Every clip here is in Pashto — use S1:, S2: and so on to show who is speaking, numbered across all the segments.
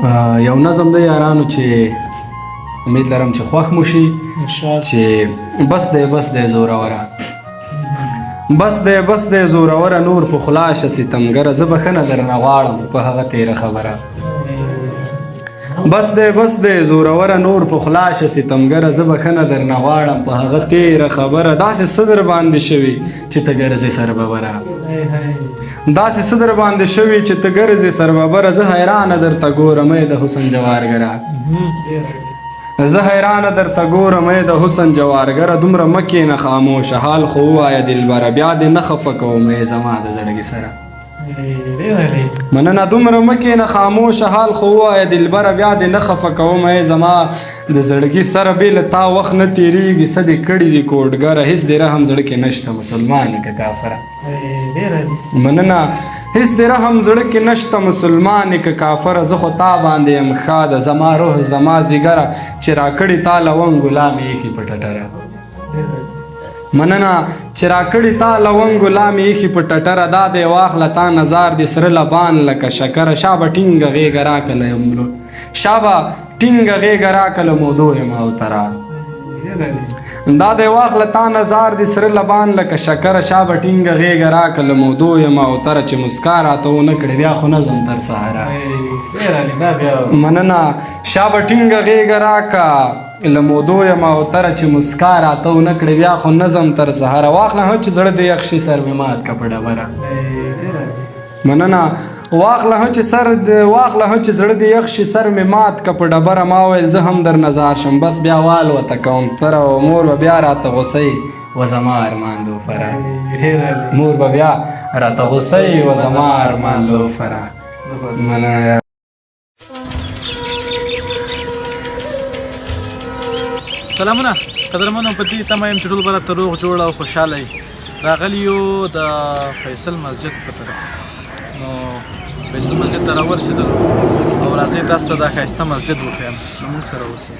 S1: یو نظم دی یارانو چې امید لرم چې خوښ مو شي، چې بس دی بس دی زوروره، بس دی بس دی زوروره، نور په خلا شه ستمګره، زه بښنه درنه غواړم په هغه تېره خبره. بس دی بس دی زوروره، نور په خلا شه ستمګره، زه بښنه درنه غواړم په هغه تېره خبره. داسې څه در باندې شوي چې ته ګرځې سر ببره، داسې څه در باندې شوي چې ته ګرځې سر ببره، زه حیرانه درته ګورم ای د حسن جوارګره، زه حیرانه درته ګورم ای د حسن جوارګره، دومره مه کښېنه خاموشه حال خو ووایه دلبره، بیا دې نه خفه کوم ای زما د زړګي سره. مننه. دومره مه کښېنه خاموشه حال خو ووایه دلبره، بیا دې نه خفه کوم ای زما د زړګي سره. بې له تا وخت نه تېرېږي، څه دې کړي دي کوډګره، هېڅ دې رحم زړه کې نشته مسلمان که کافره. مننه. هېڅ دې رحم زړه کې نشته مسلمان که کافره، زه خو تا باندې یم ښاده، زما روح زما ځیګره، چې راکړي تا لونګ ګلام ایښي په ټټره. مننه. چې راکړي تا لونګ ګلام ایښي په ټټره، دا دی واخله تا نظار دي سره لبان لکه شکره، شابه ټینګه غېږه راکړه یم، شابه ټینګه غېږه راکړه مودو یم او ترا. دا دی واخله تا نظار دي سره لبان لکه شکره، شابه ټینګه غېږه راکړه مودو یم او تره، چې مسکا راته ونه کړې بیا خو نه ځم تر سهاره. مننه. شابه ټینګه غېږه راکړه له مودو یم او تره، چې مسکا راته ونه کړې بیا خو نه ځم تر سهاره. واخله هه چې زړه دې یخ شي سر مې مات که په ډبره. مننه. واخله هه چې سر واخله هه چې زړه دې یخ شي سر مې مات که په ډبره، ما ویل زه هم در نظار شم بس بیا والوته کوم تره، او مور به بیا راته غوسه و زما ارمان لوفره، مور به بیا راته غوسه و زما ارمان لوفره. مننه.
S2: سلامونه قدرمنو، په دې تمه یم چې ټول به راته روغ جوړ او خوشحاله یئ. راغلي یو د فیصل مسجد په طرف، نو فیصل مسجد ته راورسېدلو او راځئ تاسو ته دا ښایسته مسجد وښیم، نو موږ سره اوسئ.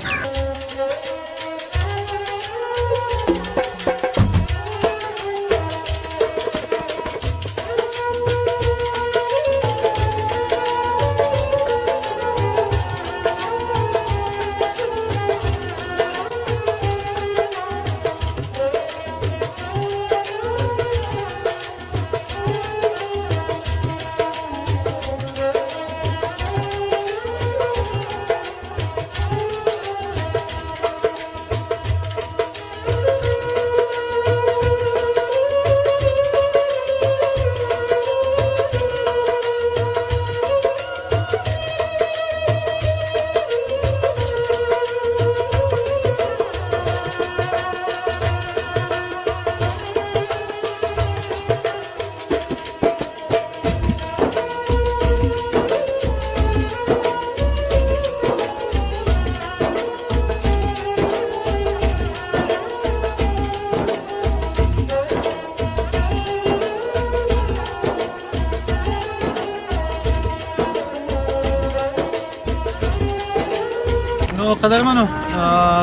S2: نو قدرمنو،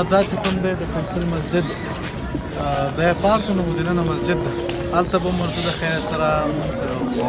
S2: دا چې کوم دی د فیصل مسجد د پارک نو دننه مسجد ده، هلته به مو ورځو د خیر سره موږ سره اوسئ.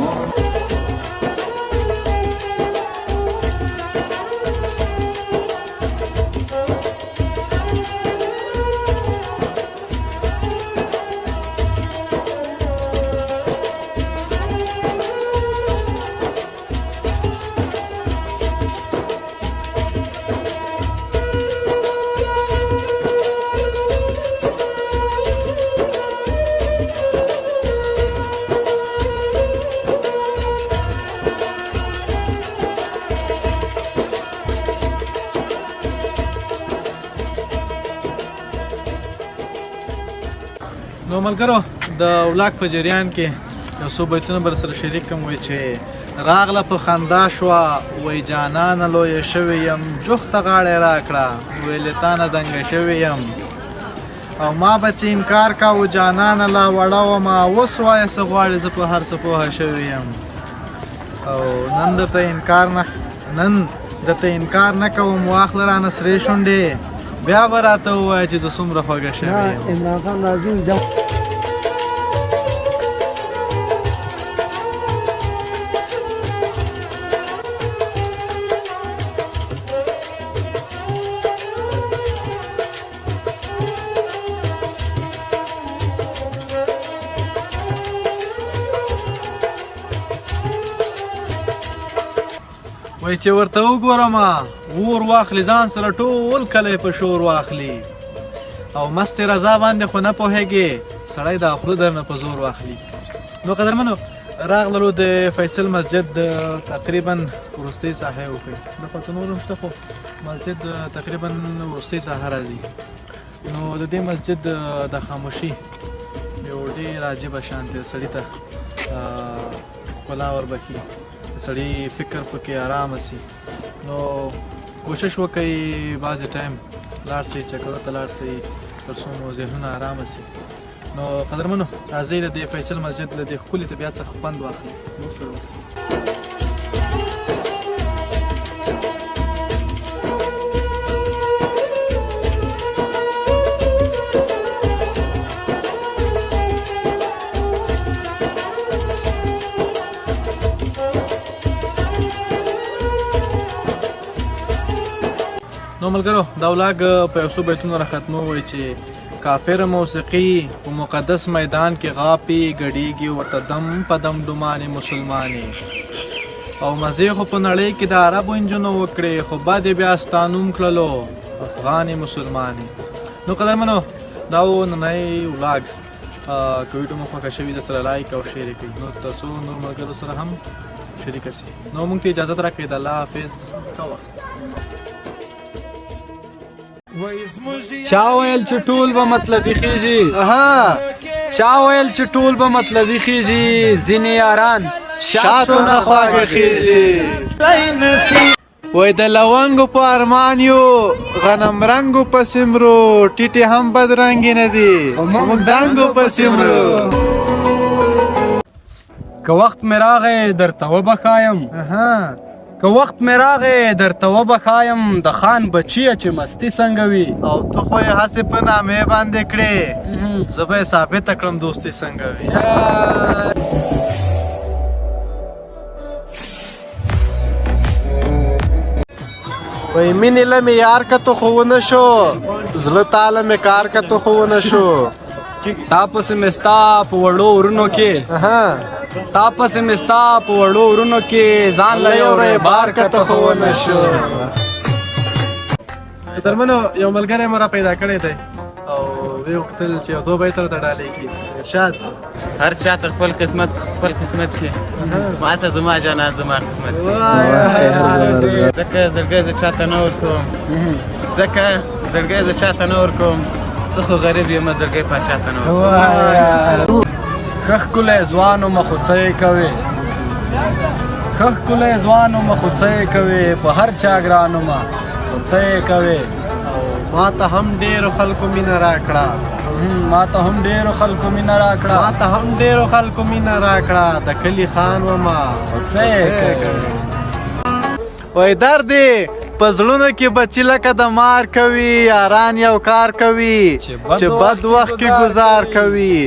S2: نو ملګرو، د ولاګ په جریان کې یو څو بیتونه به سره شریک کړم. وایي چې راغله په خندا شوه، وایي جانانه لویه شوې یم، جوخته غاړه یې راکړه، ویل له تا نه دنګه شوې یم، او ما به چې انکار کاوه جانانه لا وړه ومه، اوس وایه څه غواړې زه په هر څه پوهه شوې یم، او نن درته انکار نه نن درته انکار نه کوم، واخله رانه سرې شونډې، بیا به راته ووایه چې زه څومره خوږه شوې یم.
S3: عمران خان راځي.
S2: وای چې ورته وګورم اور واخلي، ځان سره ټول کلی په شور واخلي، او مستې رضا باندې خو نه پوهېږې، سړی دا خوله درنه په زور واخلي. نو قدرمنو راغللو د فیصل مسجد تقریبا وروستۍ ساحه یې وښیي، د خوا نور هم شته خو مسجد تقریبا وروستۍ ساحه راځي. نو د دې مسجد د خاموشي یو ډېر عجیبه شان دی، سړي ته ښکلا وربښي، سړي فکر پکې ارامه سي. نو کوشش وکړئ بعضې ټایم لاړ سئ، چکرو ته لاړ سئ، تر څو مو ذهنونه ارامه سي. نو قدرمنو راځئ د دې فیصل مسجد له دې ښکلي طبیعت څخه خوند واخلئ، موږ سره اوسئ. نو ملګرو دا ولاګ په یو څو بیتونو را ختموو چې کافر موسیقي په مقدس میدان کې غاپي ګډیږي، ورته دم په دم ډومانې مسلمانې، او مزې خو په نړۍ کې د عربو انجونو وکړې، خو بدې بیا ستا نوم کړلو افغانې مسلمانې. نو قدرمنو دا و ننی ولاګ، که ویډیو مو خوښه شوې در سره لایک او شیر یې کړئ، نو تر څو نور ملګرو سره هم شریکه سي. نو موږ ته اجازه راکړئ، د الله حافظ، ښه وخت.
S1: چا ویل چې ټول به مطلبي خېږي، چا ویل چې ټول به مطلبي خېږي، ځینې یاران شاتو نه خواږه خېږي.
S2: وای د لونګو په ارمان یو، غنم رنګو په سیمرو، ټیټې هم بدرنګې نه دي خو موږ دنګو په سیمرو.
S1: که وخت مې راغی درته وبخایم، که وخت مې راغی درته وبخایم، د خان بچیه چې مستي څنګه وي،
S2: او ته خو یې هسې په نامې باندې کړې، زه به یې ثابته کړم دوستي څنګه وي. وای مینې له مې یار کتو خو ونه شو، زړه تاله مې کار کتو خو ونه شو.
S1: تا پسې مې ستا په وړو ورونو کې، تا پسې مې ستا په وړو ورونو کې ځان له یو ریبار کتو خو ونه شو.
S2: درمنو یو ملګری مو را پیدا کړی دی او ویې غوښتل چې یو دوه بیته راته ډالۍ کړي. ارشاد.
S3: هر چا ته خپل قسمت خپل قسمت کې، ما ته زما جانان زما قسمت کې. ځکه زړګی زه چاته نه ورکوم، ځکه زړګی زه چاته نه ورکوم، زه خو غریب یم زړګی پاچا ته نه ورکوم.
S1: ښه ښکلی ځوان وم خو څه یې کوې، ښه ښکلی ځوان وم خو څه یې کوې، په هر چا ګران وم خو څه یې کوې.
S2: ما ته هم ډېرو خلکو مینه راکړه،
S1: ما ته هم ډېرو خلکو مینه راکړه،
S2: ما ته هم ډېرو خلکو مینه راکړه، د کلي خان وم
S1: خو څه یې کوې.
S2: وای درد په زړونو کې بچي لکه د مار کوي، یاران یو کار کوي چې بد وخت کې ګزار کوي،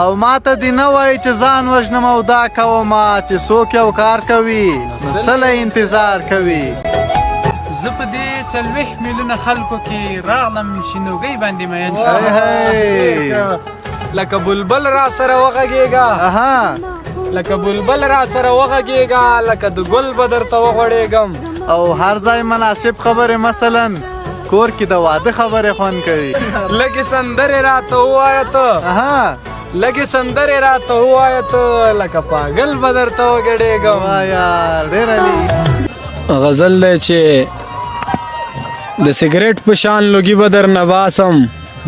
S2: او ما ته دې نه وایي چې ځان وژنم او دا کوم، چې څوک یو کار کوي نو سله انتظار کوي.
S4: زه په دې 40 میلیونه خلکو کې راغلم شینوګۍ باندې مین شوم.
S1: لکه بلبل را سره وغږېږه، لکه بلبل را سره وغږېږه، لکه د ګل به درته وغوړېږم.
S2: او هر ځای مناسب خبرې، مثلا کور کې د واده خبرې خوند کوي.
S1: لږې سندرې راته ووایه ته، لږې سندرې راته ووایه ته، لکه پاګل به درته وګډېږم.
S2: ډېر عالي
S1: غزل دی چې د سګرټ په شان لوګي به درنه باسم،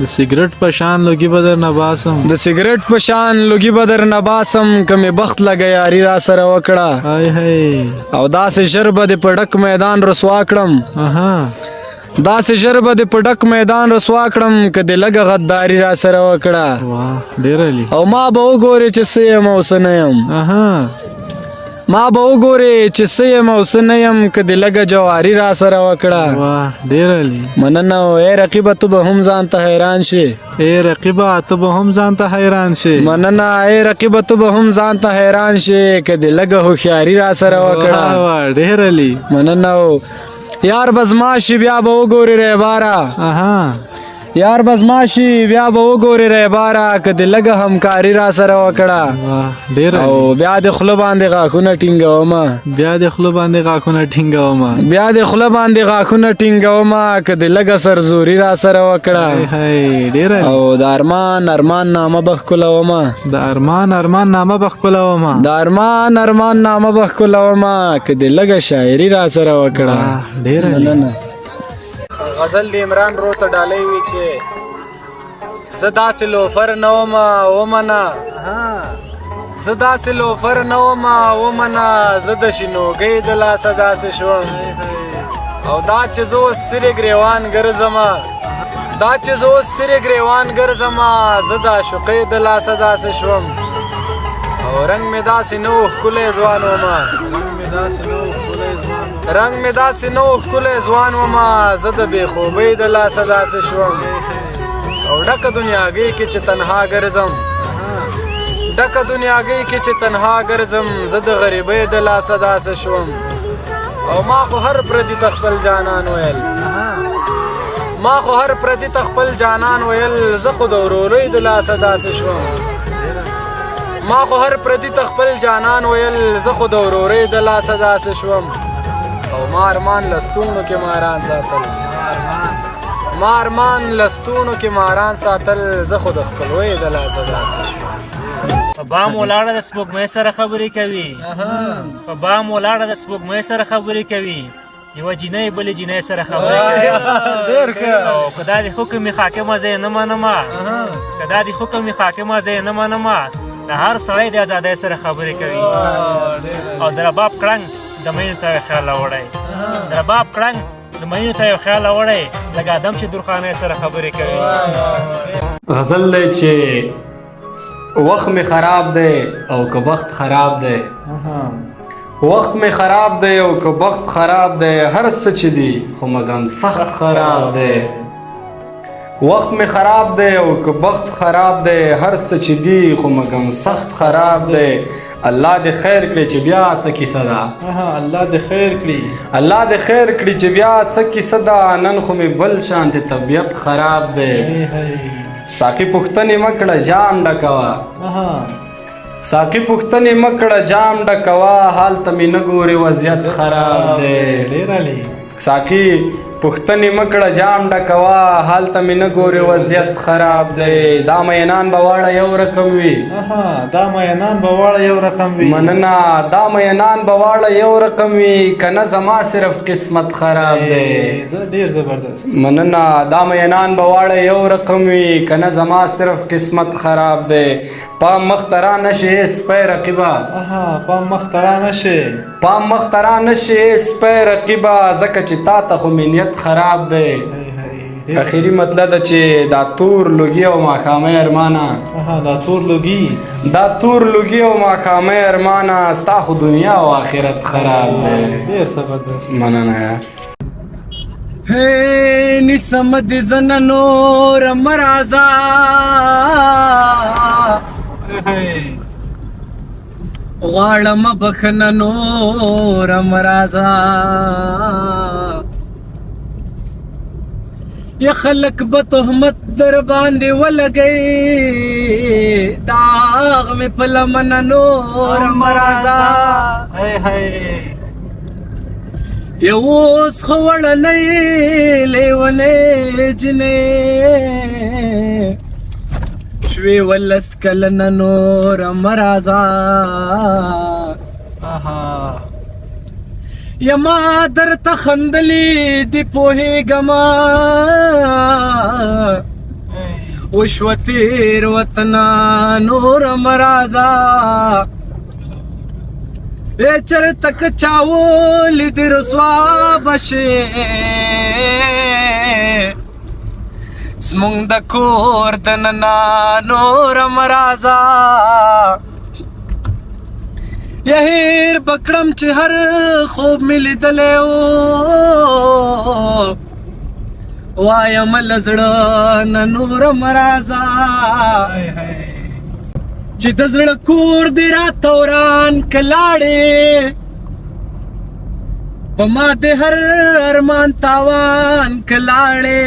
S2: د سګرټ په شان لوګي به درنه باسم،
S1: د سګرټ په شان لوګي به درنه باسم، که مې بخت لږه یاري را سره وکړه، او داسې ژر به دې په ډک میدان رسوا کړم، داسې ژر به دې په ډک میدان رسوا کړم، که دې لږه غداري را سره وکړه. او ما به وګورې چې څه یم او څه نه یم، ما به وګورې چې څه یم او څه نه یم، که دې لږه جواري را سره وکړه. مننه. ای رقیبه ته به هم ځان ته حیران شې،
S2: ای رقیبه ته به هم ځان ته حیران شې.
S1: مننه. ای رقیبه ته به هم ځان ته حیران شې، که دې لږه هوښیاري را سره وکړه.
S2: ډېر عالي.
S1: مننه. یار به زما شي بیا به وګورې ریباره، یار بس ماشي بیا به وګورې ریباره، که دې لږه همکاري را سره وکړه.
S2: ډېر.
S1: او بیا د خوله باندې غاښونه ټینګومه،
S2: بیا د خوله باندې غاښونه ټینګومه،
S1: بیا د خوله باندې غاښونه ټینګومه، که دې لږه سرزوري را سره وکړه.
S2: ډېر.
S1: او د ارمان ارمان نامه به ښکلومه،
S2: د ارمان ارمان نامه به ښکلومه،
S1: د ارمان ارمان نامه به ښکلومه، که دې لږه شاعري را سره وکړه.
S2: ډېر.
S1: مننه. غزل د عمران رو ته ډالۍ وي چې زه داسې لوفر نه وم ومنه، زه داسې لوفر نه وم ومنه، زه د شینوګۍ د لاسه داسې شوم. او دا چې زه اوس سرې ګریوان ګرځم، دا چې زه اوس سرې ګریوان ګرځم، زه د عاشقۍ د لاسه داسې شوم. او رنګ مې داسې نه و ښکلی ځوان وم، رنګ مې داسې نه و ښکلی ځوان وم، زه د بې خوبۍ د لاسه داسې شوم. او ډکه دنیاګۍ کې چې تنها ګرځم، ډکه دنیاګۍ کې چې تنها ګرځم، زه د غریبۍ د لاسه داسې شوم. او ما خو هر پردي ته خپل جانان ویل، ما خو هر پردي ته خپل جانان ویل، زه خو د ورورۍ د لاسه داسې شوم. ما خو هر پردي ته خپل جانان ویل، زه خو د ورورۍ د لاسه داسې شوم. او ما ارمان لستوڼو کې ماران ساتل، ما ارمان لستوڼو کې ماران ساتل، زه خو د خپلوۍ د لاسه داسې شوم.
S5: په بام ولاړه د سپوږمۍ سره خبرې کوي، په بام ولاړه د سپوږمۍ سره خبرې کوي، یوه جینۍ بلې جینۍ سره خبرې کوي.
S1: ډېر ښه.
S5: او که دا د حکم یې حاکمه زه یې نه منمه، که دا د حکم یې حاکمه زه یې نه منمه، د هر سړی د ازادۍ سره خبرې کوي. او د رباب کړنګ د مینې ته یو خیال راوړی، د رباب کړنګ د مینې ته یو خیال راوړی، لکه ادم چې درخانۍ سره خبرې کوي.
S1: غزل دی چې وخت مې خراب دی او که بخت خراب دی، وخت مې خراب دی او که بخت خراب دی، هر څه چې دي خو مګم سخت خراب دی. وخت مې خراب دی او که بخت خراب دی، هر څه چې دي خو مګم سخت خراب دی. الله دې خیر کړي چې بیا څه کیسه ده،
S2: الله دې خیر کړي،
S1: الله دې خیر کړي چې بیا څه کیسه ده، نن خو مې بل شان ته طبیعت خراب دی. ساقي پوښتنې مه کړه جام ډکوه، ساقي پوښتنې مه کړه جام ډکوه، حال ته مې نه ګورې وضعیت خراب دی. ساقي پوښتنې مه کړه جام ډکوه، حال ته مې نه ګورې وضعیت خراب دی. دا مینان به واړه یو رقم وي،
S2: دا مینان به واړه یو رقم وي.
S1: مننه. دا مینان به واړه یو رقم وي، که نه زما صرف قسمت خراب دی.
S2: ډېر زبردست.
S1: مننه. دا مینان به واړه یو رقم وي، که نه زما صرف قسمت خراب دی. پام مخ ته را نه شې سپی رقیبه،
S2: پام مخ ته را نه شې،
S1: پام مخ ته را نه شې سپی رقیبه، ځکه چې تا ته خو مې نیت خراب دی. اخیری مطلب ده چې دا تور لوګي او ماښامۍ ارمانه،
S2: دا تور لوګي،
S1: دا تور لوګي او ماښامۍ ارمانه، ستا خو دنیا او آخرت خراب دی.
S2: ډېر زبردست.
S1: مننه. هی نیسم دې زنه نور مه راځه، غواړم بښنه نور مه راځه، یا خلک به تهمت در باندې ولګوي، داغ مې په لمنه نور مه راځه. یو اوس خو وړنۍ لیونۍ جینۍ شوې ولس کلنه نور مه راځه. یما درته خندلې دي پوهېږمه، وشوه تېر وطنه نور مه راځه. ای چېرته که چا ولیدې رسوا به شې، زموږ د کور دننه نور مه راځه. یهیر به کړم چې هر خوب مې لیدلی و، وایم له زړه نه نور مه راځه. چې د زړه کور دې راته وران که لاړې، په ما دې هر ارمان تاوان که لاړې.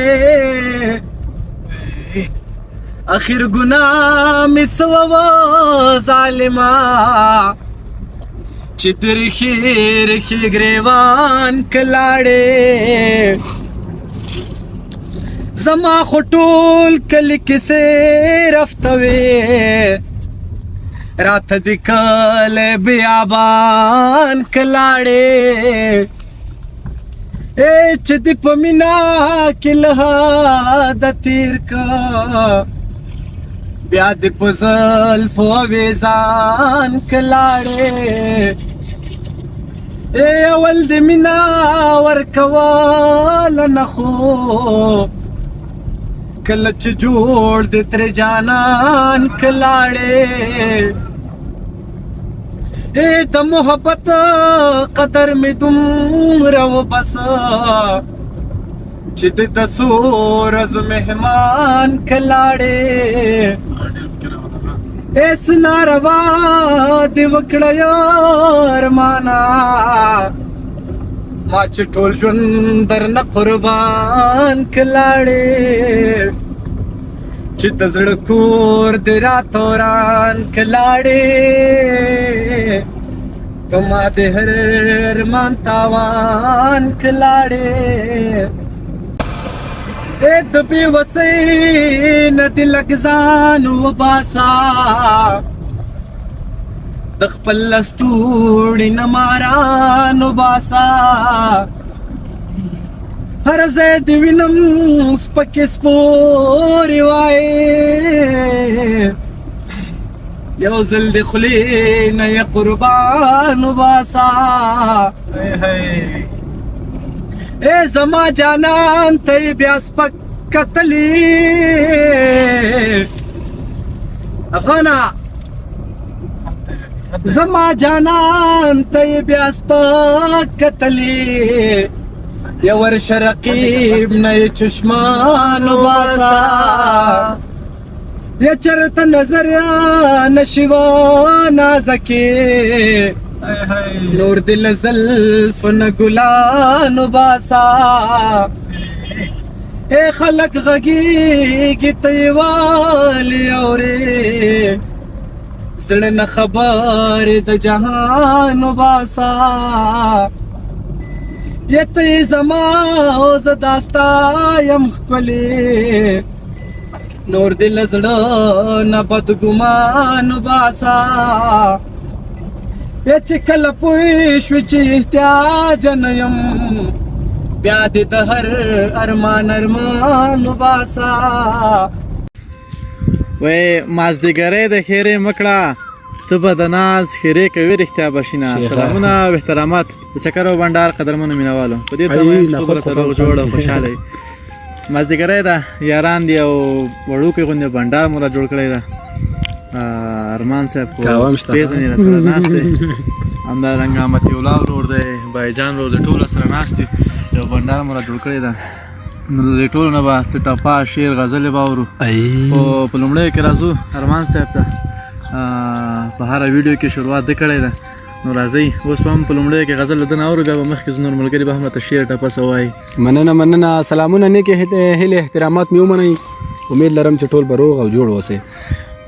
S1: اخر ګناه مې څه وه ظالمه چې ترخې رخې ګریوان کلاړې. زما خو ټول کلي کیسې رفته وې، راته د کلی بیابان کلاړې. ای چې دې په مینا کې له حده تېر که، بیا دې په زلفو اوېزان کلاړې. ای اول دې مینا ورکوله نه، خو کله چې جوړ دې ترې جانان کلاړې. اے د محبت قدر می دومره وبس چې د څو ورځو مهمان کلاړې. اس ناروا دې وکړه یار مانا، ما چې ټول ژوند درنه قربان کلاړې. چې د زړه کور دې راته وران کلاړې، په ما دې هر ارمان تاوان کلاړې. اے د بې وسۍ نه دې لږ ځان وباسه، د خپل لستوڼي نه ماران وباسه. هر ځای دې وینم سپکې سپورې وایې، یو ځل دې خولې نه یې قربان وباسه. اے زما جانان ته یې بیا سپک کتلي افغانه، زما جانان ته یې بیا سپک کتلي. یو ورشه رقیب نه یې چشمان وباسه، یا چرته نظر نشي نازکې، نور دل زلف نه ګلان وباسه. اے خلک غږیږي ته یې والي اورې، زړه نه خبر د جهان وباسه. یا ته یې زما او زه دا ستا یم ښکلې، نور دې له زړه نه بدګمان وباسه. یا چې کله پوه شوې چې احتیاج نه یم، بیا دې د هر ارمان ارمان وباسه.
S2: وای مازدیګری د ښېرې مه کړه، ته به د ناز ښېرې کوې رښتیا به شینه. سلامونه او احترامات د چکر او بنډار قدرمنو مینوالو، په دې تمه یم چې ټول راته روغ جوړ او خوشحاله وي. مازدیګری ده، یاران دي او وړوکی غوندې بنډار مو را جوړ کړی ده. ارمان صاحب خو پېژنې را سره ناست دی، همدارنګه مطیع الله ورور دی، بایجان ورور دی، ټول سره ناست دي. یو بنډار مو را جوړ کړی ده. نو له دې ټولو نه به څه ټپه شعر غزلې به اورو. خو په لومړیو کې راځو ارمان صاحب ته. په هره ویډیو کې شروعات ده کړې ده، نو راځئ اوس به هم په لومړیو کې غزل له ده نه اورو، بیا به مخکې ځو نور ملګري به هم راته شعر ټپه څه وایي.
S1: مننه مننه، سلامونه، نیکې هیلې احترامات مې ومنئ. امید لرم چې ټول به روغ او جوړ اوسئ.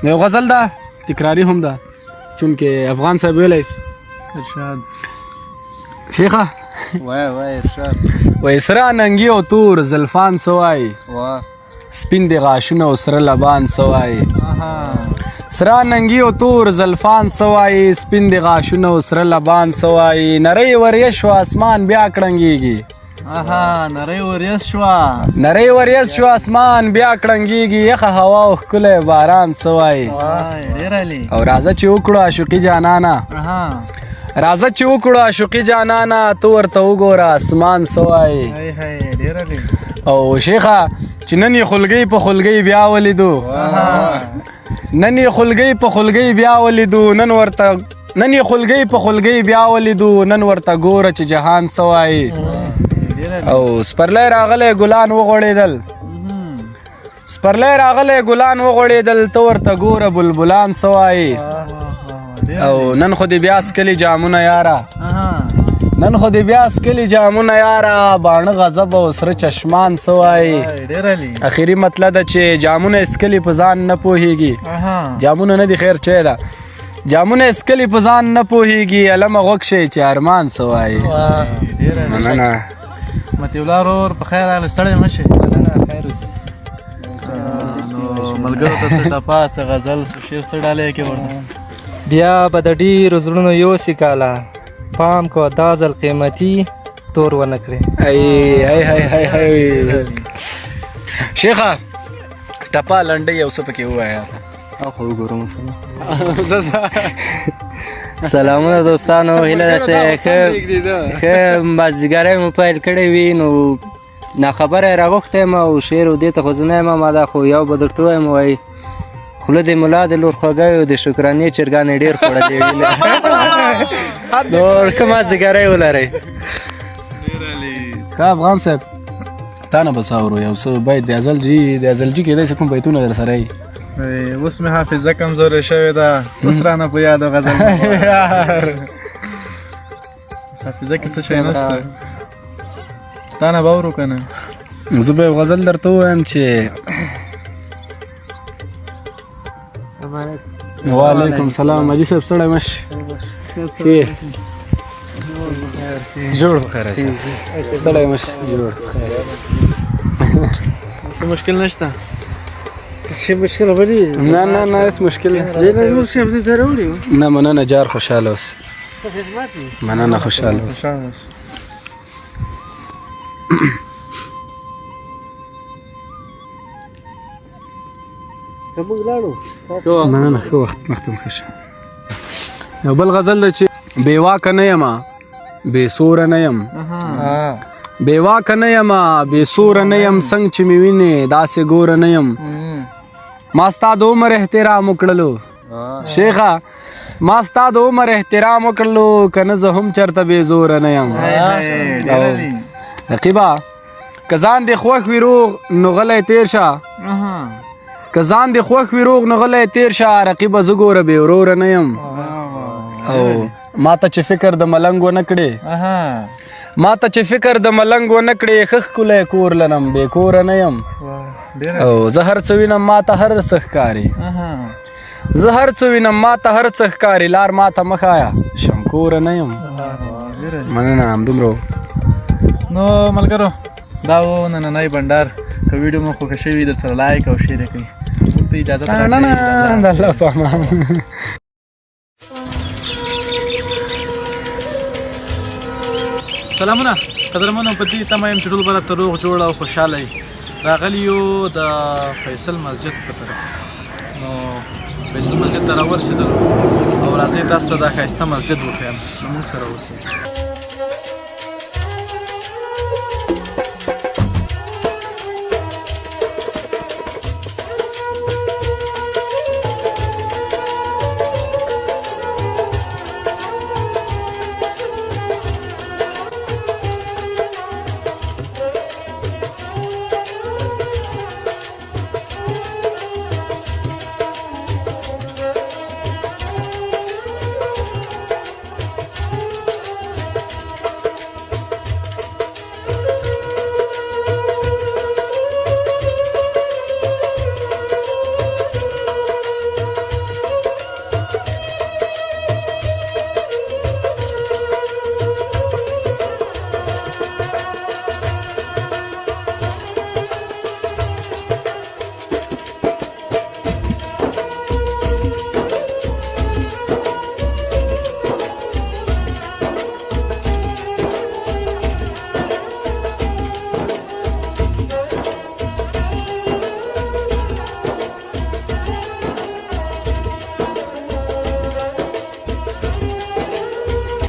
S1: یو غزل ده، تکراري هم ده، چونکې افغان صاحب ویلی
S2: ارشاد
S1: شیخه
S3: وای وای ارشاد
S1: وای سره ننګي او تور زلفان څه وایي، سپین دي غاښونه او سره لبان څه وایي. سره ننګي او تور زلفان څه وایي، سپین دي غاښونه او سره لبان څه وایي. نرۍ وریځ شوه اسمان بیا کړنګېږي،
S2: نرۍ وریځ شوه،
S1: نرۍ وریځ شوه اسمان بیا کړنګېږي، یخه هوا او ښکلی باران څه وایي. او راځه چې وکړو عاشقي جانانه، راځه چې وکړو عاشقي جانانه، ته ورته وګوره اسمان څه وایي. او شیخه چې نن یې خولګۍ په خولګۍ بیا ولیدو، نن یې خولګۍ په خولګۍ بیا ولیدو، نن ورته نن یې خولګۍ په خولګۍ بیا ولیدو، نن ورته ګوره چې جهان څه وایي. او سپرلی راغلی ګلان وغوړېدل، سپرلی راغلی ګلان وغوړېدل، ته ورته ګوره بلبلان څه وایي. او نن خو دې بیا څکلي جامونه یاره، نن خو دې بیا سکلي جامونه یاره، باڼه غضب او سره چشمان څه وایي.
S2: ډېر عالي.
S1: اخري مطلب ده چې جامونه سکلي په ځان نه پوهېږي. جامونه نه دي خیر چي ده، جامونه سکلي په ځان نه پوهېږي، علمه غوږ شي چې ارمان څه وایي.
S2: ډېر عالي.
S1: مننه.
S2: مطیع الله ورور په خیر راغلی، ستړی مه شې.
S3: خیر اوسې.
S2: نو ملګرو ته څه ټپه، څه غزل، څه شعر، څه ډالۍ کې ورته؟
S6: بیا به د ډېرو زړونو یوسي کاله، پام کوه دا ځل قیمتي تور ونه کړې.
S1: ای ای های های های. شیخه ټپه لنډۍ یو څه پکې ووایه.
S6: خو وګورم. سلامونه دوستانو، هیله ده چې ښه مازدیګری مو پیل کړی وي. نو ناخبره یې راغوښتی یم او شعر و دې ته خو زه نه یم آماده، خو یو به درته ووایم، وایي خوله د ملا د لور خوږه وي او د شکرانې چرګانې ډېر خوړلې وي. نو ښه مازدیګری ولرئ.
S1: ښه افغان صاحب، تا نه به څه اورو؟ یو څه بیت د ازل جي، د ازل جي کېدای شي کوم بیتونه در سره وي.
S2: اوس مې حافظه کمزورې شوې ده، اوس رانه په یاد غزل. حافظه کې څه شی نشته، تا نه به اورو که نه؟
S1: زه به یو غزل درته ووایم چې وعلیکم سلام حاجي صاحب، ستړی مه شې. ښې جوړ په خیر اوسې، ستړی مه شې، جوړ په خیر.
S2: څه مشکل نشته؟
S7: څه مشکل به نه وي.
S1: نه نه نه، هېڅ مشکل نشته.
S7: نور شی هم درته راوړي.
S1: نه مننه جار، خوشحاله اوسې.
S7: څه خدمت وي.
S1: مننه، خوشحاله اوسې.
S7: موږ لاړو.
S1: مننه، ښه وخت مخته مو ښه شه. یو بل غزل دی چې بې واکه نه یمه بې سوره نه یم، بې واکه نه یمه بې سوره نه یم، څنګه چې مې وینې داسې ګوره نه یم. ما ستا د عمر احترام وکړلو شیخه، ما ستا د عمر احترام وکړلو، که نه زه هم چېرته بې زوره نه یم. رقیبه که ځان دې خوښ وي روغ نو غلی تېر شه، که ځان دې خوښ وي روغ نو غلی تېر شه، رقیبه زه ګوره بې وروره نه یم. او ما ته چې فکر د ملنګ ونه کړې، ما ته چې فکر د ملنګ ونه کړې، ښه ښکلی کور لرم بې کوره نه یم. او زه هر څه وینم ما ته هر څه ښکاري، زه هر څه وینم ما ته هر څه ښکاري، لار ما ته مه ښایه شمکوره نه یم. مننه، همدومره.
S2: نو ملګرو دا و نننی بنډار، که ویډیو مو خوښه شوې در سره لایک او شیر یې کړئ. موږ ته اجازه راکړئ.
S1: نه نه، د الله په امان.
S2: سلامونه قدرمنو، په دې تمه یم چې ټول به راته روغ جوړ او خوشحاله یئ. راغلي یو د فیصل مسجد په طرف، نو فیصل مسجد ته راورسېدلو او راځئ تاسو ته دا ښایسته مسجد وښیم، نو موږ سره اوسئ.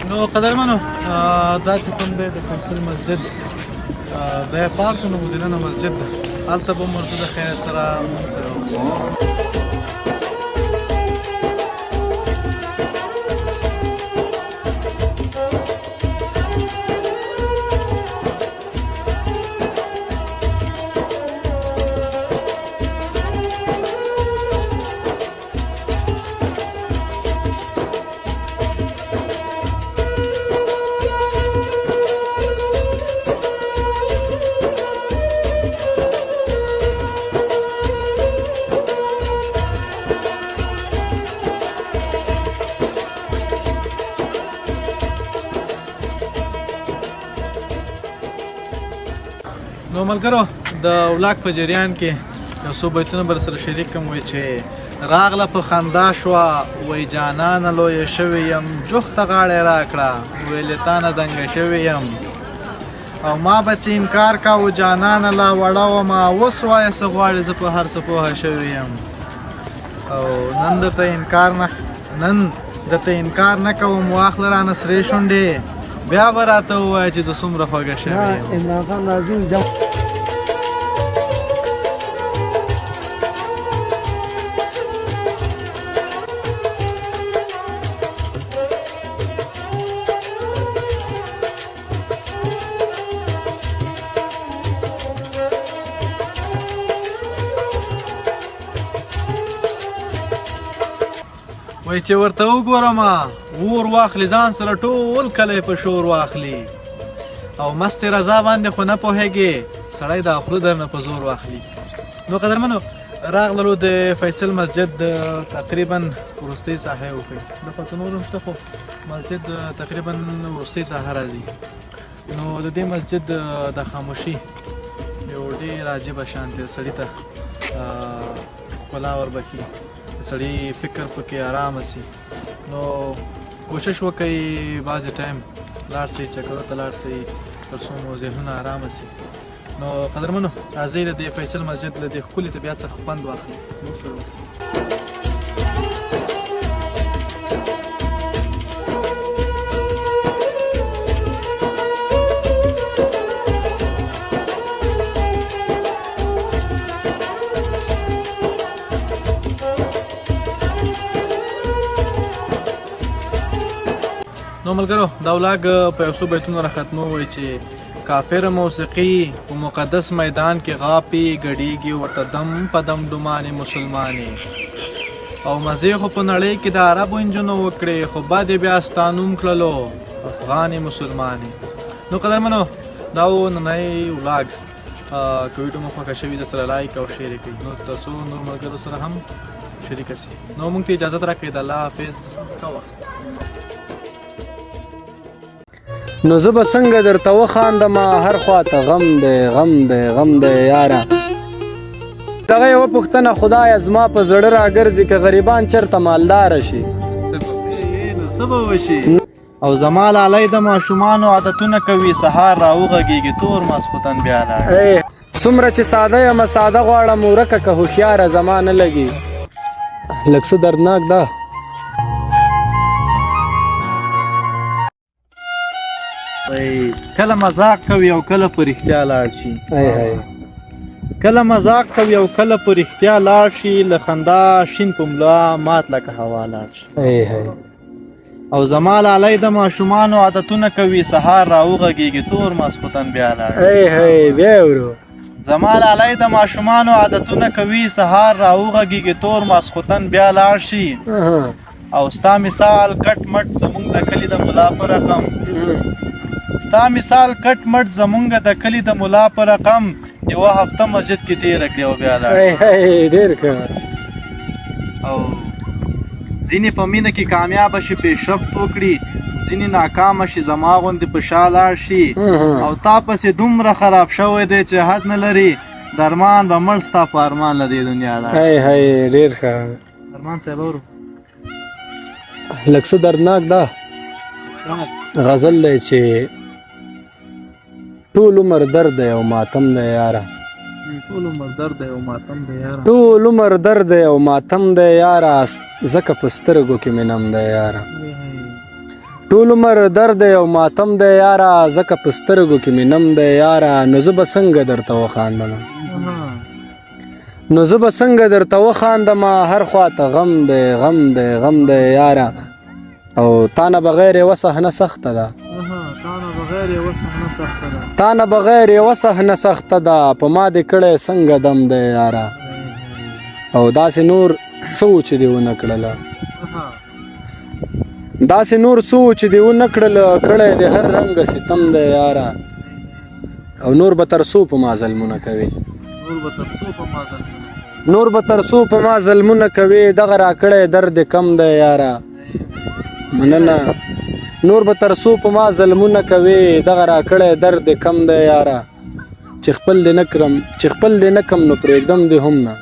S2: نو قدرمنو دا چې کوم دی د فیصل مسجد د پارک نو دننه مسجد ده، هلته به هم ورځو د خیر سره موږ سره اوسئ. نو ملګرو د ولاګ په جریان کې یو څو بیتونه به سره شریک کړم. وایي چې راغله په خندا شوه، وایي جانانه لویه شوې یم، جوخته غاړه راکړه، ویل له تا نه دنګه شوې یم. او ما به چې انکار کاوه جانانه لا وړه ومه، اوس وایه څه غواړې، زه په هر څه پوهه شوې یم. او نن درته انکار نه نن درته انکار نه کوم، واخله رانه سرې شونډې، بیا به راته ووایه چې زه څومره خوږه شوې یم.
S7: عمران خان راځي.
S2: وایي چې ورته وګورم اور واخلي، ځان سره ټول کلی په شور واخلي. او مستې رضا باندې خو نه پوهېږې، سړی دا خوله درنه په زور واخلي. نو قدرمنو راغللو د فیصل مسجد تقریبا وروستۍ ساحه وکړي، د پته نور هم شته خو مسجد تقریبا وروستۍ ساحه راځي. نو د دې مسجد د خاموشي یو ډېر عجیبه شان دی، سړي ته ښکلا وربښي، سړي فکر پکې ارامه سي. نو کوشش وکړئ بعضې ټایم لاړ سئ، چکرو ته لاړ سئ، تر څو مو ذهنونه ارامه سي. نو قدرمنو راځئ د دې فیصل مسجد له دې ښکلي طبیعت څخه خوند واخلئ، موږ سره اوسئ. نو ملګرو دا ولاګ په یو څو بیتونو را ختمو. وایي چې کافر موسیقي په مقدس میدان کې غاپي، ګډیږي ورته دم په دم ډومانې مسلمانې. او مزې خو په نړۍ کې د عربو انجونو وکړې، خو بد یې بیا ستا نوم کړلو افغانې مسلمانې. نو قدرمنو دا و ننی ولاګ، که ویډیو مو خوښه شوې در سره لایک او شیر یې کړئ، نو تر څو نور ملګرو سره هم شریکه سي. نو موږ ته اجازه راکړئ، د الله حافظ، ښه وخت.
S1: نو زه به څنګه درته وخاندم، هر خوا ته غم دی غم دی غم دی یاره. دغه یوه پوښتنه خدایه زما په زړه راګرځي، که غریبان چېرته مالداره شي
S2: څه به وشي؟ او زما لالی د ماشومانو عادتونه کوي، سهار راوغږېږي تور ماسخوتن بیا لاړ.
S1: څومره چې ساده یم ساده غواړم، ورکه که هوښیاره زما نه لګي. لږ څه دردناک ده.
S2: کله مذاق کوي او کله په رښتیا لاړ شي. کله مذاق کوي او کله په رښتیا لاړ شي، له خندا شین په ملا مات لکه هوا لاړ شي. او زما لالی د ماشومانو عادتونه کوي، سهار راوغږېږي تور ماسخوتن بیا لاړ شي.
S1: بیا ورو.
S2: زما لالی د ماشومانو عادتونه کوي، سهار راوغږېږي تور ماسخوتن بیا لاړ شي. او ستا مثال کټ مټ زمونږ د کلي د ملا په رقم، ستا مثال کټ مټ زمونږ د کلي د ملا په رقم، یوه هفته مسجد کې تېره کړې او بیا لاړ.
S1: ډېر ښه.
S2: او ځینې په مینه کې کامیابه شي، پیشرفت وکړي، ځینې ناکامه شي، زما غوندې په شا لاړ شي. او تا پسې دومره خراب شوی دی چې حد نه لري، درمان به مړ ستا په ارمان له دې دنیا لاړ.
S1: ډېر ښه.
S2: ارمان صاحب اورو.
S1: لږ څه دردناک ده غزل دی چې ټول عمر درد دی او ماتم دی یاره.
S2: ټول عمر درد دی او ماتم دی یاره.
S1: ټول عمر درد دی او ماتم دی یاره، ځکه په سترګو کې مې نم دی یاره. ټول عمر درد دی او ماتم دی یاره، ځکه په سترګو کې مې نم دی یاره. نو زه به څنګه درته وخاندم، نو زه به څنګه درته وخاندم، هر خوا ته غم دی غم دی غم دی یاره. او تا نه بغیر یوه صحنه سخته ده، تا نه بغیر یوه صحنه سخته ده، په ما دې کړی څنګه دم دی یاره. او داسې نور څه و چې دې ونه کړله، داسې نور څه و چې دې ونه کړله، کړی دې هر رنګه ستم دی یاره. او نور به تر څو په ما ظلمونه کوي، نور به تر څو په ما ظلمونه کوي، دغه راکړی درد کم دی یاره. مننه. نور به تر څو په ما ظلمونه کوي، دغه راکړی درد کم دی یاره. چې چې خپل دې نه کرم، چې خپل دې نه کم نو پرېږدم دې هم نه،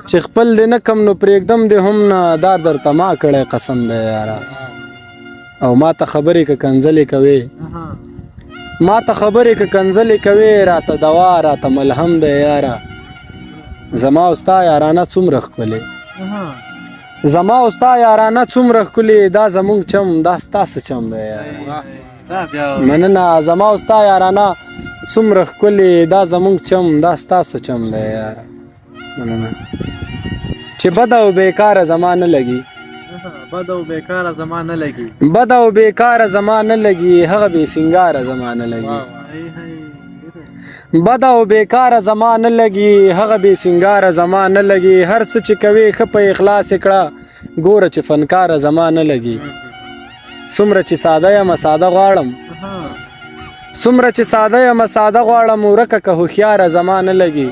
S1: چې خپل دې نه کم نو پرېږدم دې هم نه، دار درته ما کړی قسم دی یاره. او ما ته خبرې که کنځلې کوې، ما ته خبرې که کنځلې کوې، راته دوا راته ملهم دی یاره. زما او ستا یارانه څومره ښکلې، زما او ستا یارانه څومره ښکلې، دا زمونږ چم دا ستاسو چم دی یاره. مننه. زما او ستا یارانه څومره ښکلې، دا زمونږ چم دا ستاسو چم دی یاره. مننه. چې بده او بیکاره زما نه لګي،
S2: بد او بیکاره زما نه لګي،
S1: بده او بیکاره زما نه لګي، هغه بې سینګاره زما نه لګي، بده او بیکاره زما نه لګي، هغه بې سینګاره زما نه لګي. هر څه چې کوې ښه په اخلاص یې کړه، ګوره چې فنکاره زما نه لګي. څومره چې ساده یم ساده غواړم، څومره چې ساده یم ساده غواړم، ورکه که هوښیاره زما نه لګي.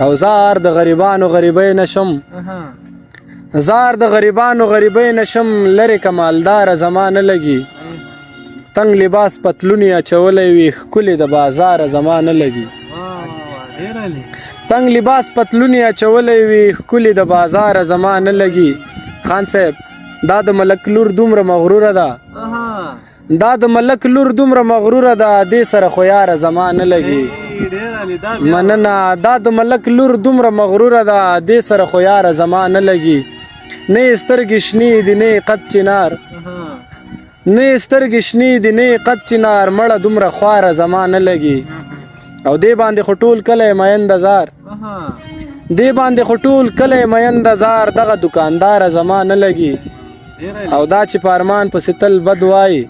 S1: او زار د غریبانو غریبۍ نه شم، زار د غریبانو غریبۍ نه شم، لرې که مالداره زما نه لګي. تنګ لباس پتلون یې اچولی وي، ښکلې د بازاره زما نه لګي. تنګ لباس پتلون یې اچولی وي، ښکلې د بازاره زما نه لګي. خان صاحب دا د ملک لور دومره مغروره ده، دا د ملک لور دومره مغروره ده، دې سره خو یاره زما نه لګي. مننه. دا د ملک لور دومره مغروره ده، دې سره خو یاره زما نه لګي. نه یې سترګې شنې دي نه یې قد چنار، نه یې سترګې شنې دي نه یې قد چنار، مړه دومره خواره زما نه لګي. او دې باندې خو ټول کلی مین د زار، دې باندې خو ټول کلی مین د زار، دغه دکانداره زما نه لګي. او دا چې په ارمان پسې تل بد وایي،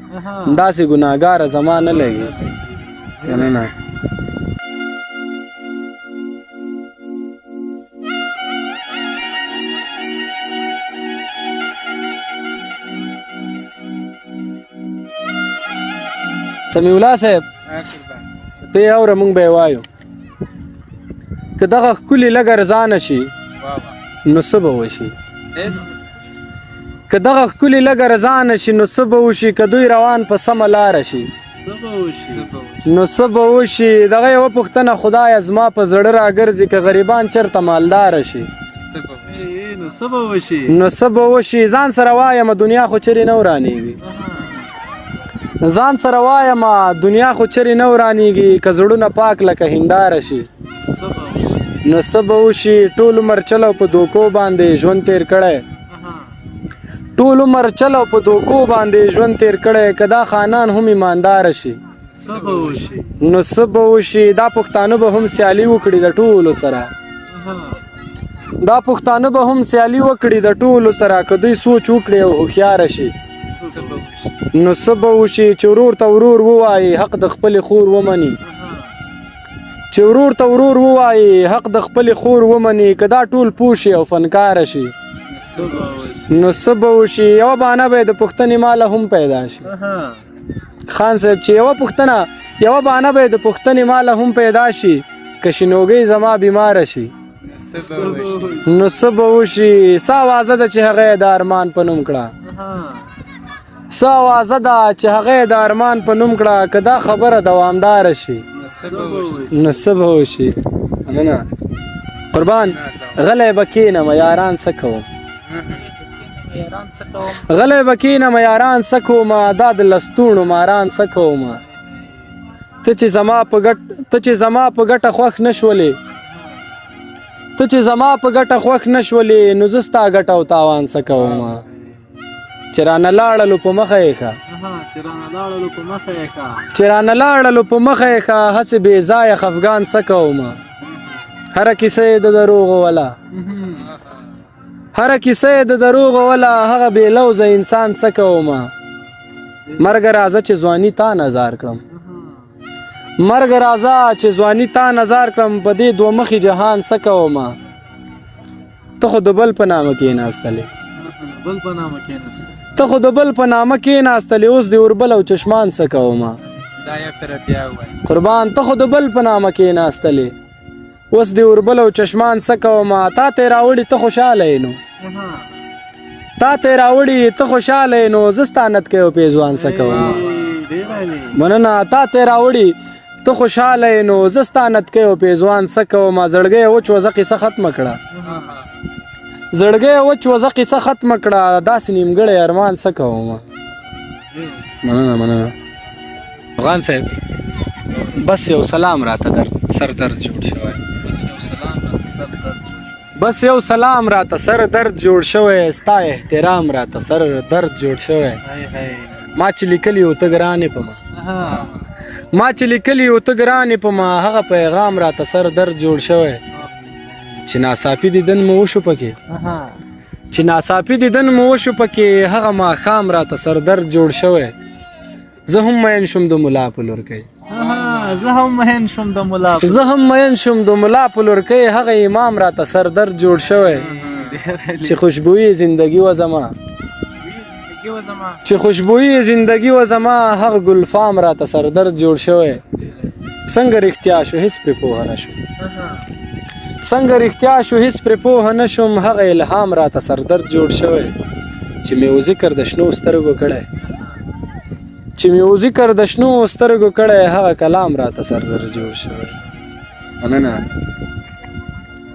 S1: داسې ګناهګاره زما نه لګي. مننه. سمیع الله صاحب ته یې اوره، موږ به یې وایو. که دغه ښکلي لږ ارزانه شي نو څه به وشي؟ که دغه ښکلي لږ ارزانه شي نو څه به وشي؟ که دوی روان په سمه لاره شي نو څه به وشي؟ دغه یوه پوښتنه خدایه زما په زړه راګرځي، که غریبان چېرته مالداره شي نو څه به وشي؟ ځان سره وایم دنیا خو چېرې نه ورانېږي، ځان سره وایم دنیا خو چېرې نه ورانېږي، که زړونه پاک لکه هنداره شي نو څه به وشي؟ ټول عمر چل او په دوکو باندې ژوند تېر کړی، ټول عمر چل او په دوکو باندې ژوند تېر کړی، که دا خانان هم ایمانداره شي نو څه به وشي؟ دا پښتانه به هم سیالي وکړي د ټولو سره، دا پښتانه به هم سیالي وکړي د ټولو سره، که دوی سوچ وکړي او هوښیاره شي نو څه به وشي؟ چې ورور ته ورور ووایي حق د خپلې خور ومني، چې ورور ته ورور ووایي حق د خپلې خور ومني، که دا ټول پوه شي او فنکاره شي نو څه به وشي؟ یوه بهانه به یې د پوښتنې ماله هم پیدا شي. خان صاحب چې یوه پوښتنه، یوه بهانه به یې د پوښتنې ماله هم پیدا شي، که شینوګۍ زما بیماره شي نو څه به وشي؟ څه اوازه ده چې هغه یې د ارمان په نوم کړه، څه اوازه ده چې هغه یې د ارمان په نوم کړه، که دا خبره دوامداره شي نو څه به وشي؟ مننه. قربان غلی به کښېنم یاران څه کوم، غلی به کښېنم یاران څه کوم، دا د لستوڼو ماران څه کوم، ته چې زما په ګټ، ته چې زما په ګټه خوښ نه شولې، ته چې زما په ګټه خوښ نه شولې، نو زه ستا ګټه او تاوان څه کوم. چې رانه لاړلو په مخه یې ښه، چې رانه لاړلو په مخه یې ښه، هسې بې ځایه خفګان څه کوم. هره کیسه یې د دروغو وله، هره کیسه یې د دروغو وله، هغه بې لوزه انسان څه کوم. مرګ راځه چې ځواني تا نظار کړم، مرګ راځه چې ځواني تا نظار کړم، په دې دوه مخي جهان څه کوم. ته خو د بل په نامه کېناستلې، ته خو د بل په نامه کېناستلې، اوس دې اوربل او چشمان څه کوم. قربان ته خو د بل په نامه کېناستلې، اوس دې اوربل او چشمان څه کوم. تا ته یې راوړي ته خوشحاله یې نو، تا ته یې راوړي ته خوشحاله یې نو، زه ستا نتکی او پېزوان څه کوم. مننه. تا ته یې راوړي ته خوشحاله یې نو زه ستا نتکۍ او پیزوان څه کوم. زړګی وچ وزه قصه ختمه کړه، زړګی وچ وزه قصه ختمه کړه، داسې نیمګړی ارمان څه کوم. مننه مننه افغان صاحب. بس یو سلام راته در سر درد جوړ شوی، بس یو سلام راته سر درد جوړ شوی، ستا احترام راته سر درد جوړ شوی. ما چې لیکلي و ته ګرانې په ما، ما چې لیکلي و ته ګرانې په ما، هغه پیغام راته سر درد جوړ شوی. چې ناڅاپي دیدن مو وشو پکې، چې ناڅاپي دیدن مو وشو پکې، هغه ماښام راته سر درد جوړ شوی. زه هم مین شوم د ملا په لورکۍ،
S2: زه هم مین شوم د ملا،
S1: زه هم مین شوم د ملا په لورکۍ، هغه امام راته سر درد جوړ شوی. چې خوشبویي زندگی وه زما، چې خوشبویي زندگی وه زما، هغه ګلفام راته سر درد جوړ شوی. څنګه رښتیا شو هېڅ پرې پوهه نه شوم، څنګه رښتیا شو هېڅ پرې پوهه نه شوم، هغه الهام راته سردرد جوړ شوی. چې مې و ذکر د شنو سترګو کړی، چې مې و ذکر د شنو سترګو کړی، هغه کلام راته سردرد جوړ شوی. مننه.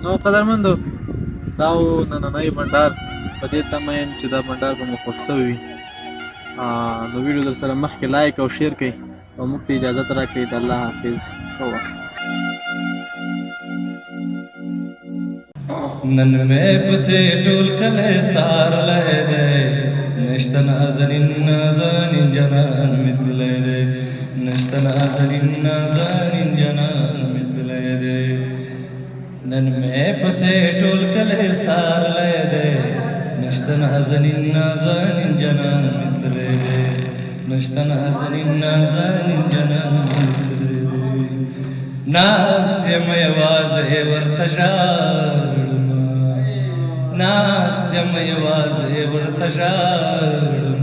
S2: نو قدرمندو، دا و نننی بنډار. په دې تمه یم چې دا بنډار به مو خوښ شوی وي. نو ویډیو در سره مخکې لایک او شیر کړئ او موږ ته اجازه راکړئ. د الله حافظ. ښه وخت.
S8: نن مې پسې ټول کلی څارلی دی، نشته نازنین نازنین جانان مې تللی دی، نشته نازنین نازنین جانان مې تللی دی. نن مې پسې ټول کلی څارلی دی، نشته نازنین نازنین جانان مې تللی دی، نشته نازنین نازنین جانان مې تللی دی. ناست یم یوازې ورته ژاړم، ناست یم یوازې ورته ژاړم،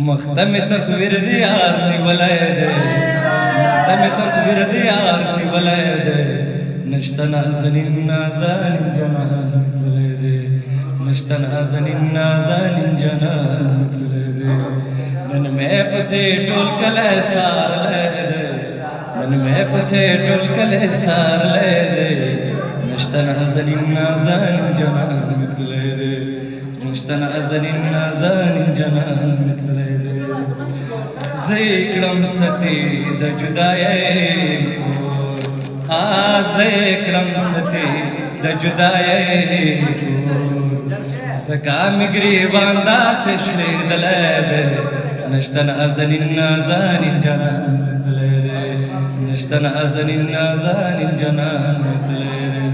S8: مخ ته مې تصویر د یار نیولی دی، مخ ته مې تصویر د یار نیولی دی، نشته نازنین نازنین جانان مې تللی دی، نشته نازنین نازنین جانان مې تللی دی. نن مې پسې ټول کلی څارلی دی، نن مې پسې ټول کلی څارلی دی، نشته نازنین نازنین جانان مې تللی دی، نشته نازنین نازنین جانان مې تللی دی. زه یې کړم ستې د جدایۍ اور، زه یې کړم ستې د جدایۍ اور، ځکه مې ګریوان داسې شلېدلی دی، نشته نازنین نازنین جانان مې تللی دی، نشته نازنین نازنین جانان مې تللی دی.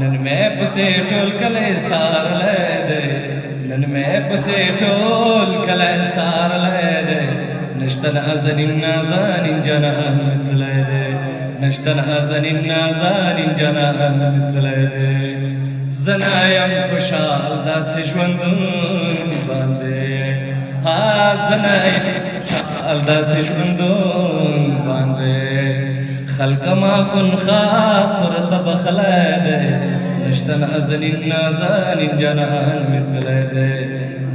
S8: نن مې پسې ټول کلی څارلی دی، نن مې پسې ټول کلی څارلی دی، نشته نازنین نازنین جانان مې تللی دی، نشته نازنین نازنین جانان مې تللی دی. زه نه یم خوشحال داسې ژوندون باندې، ها زه نه یم خوشحال داسې ژوندون باندې، خلک ما خونخوا ورته بخلی دی، نشته نازنین نازنین جانان مې تللی دی،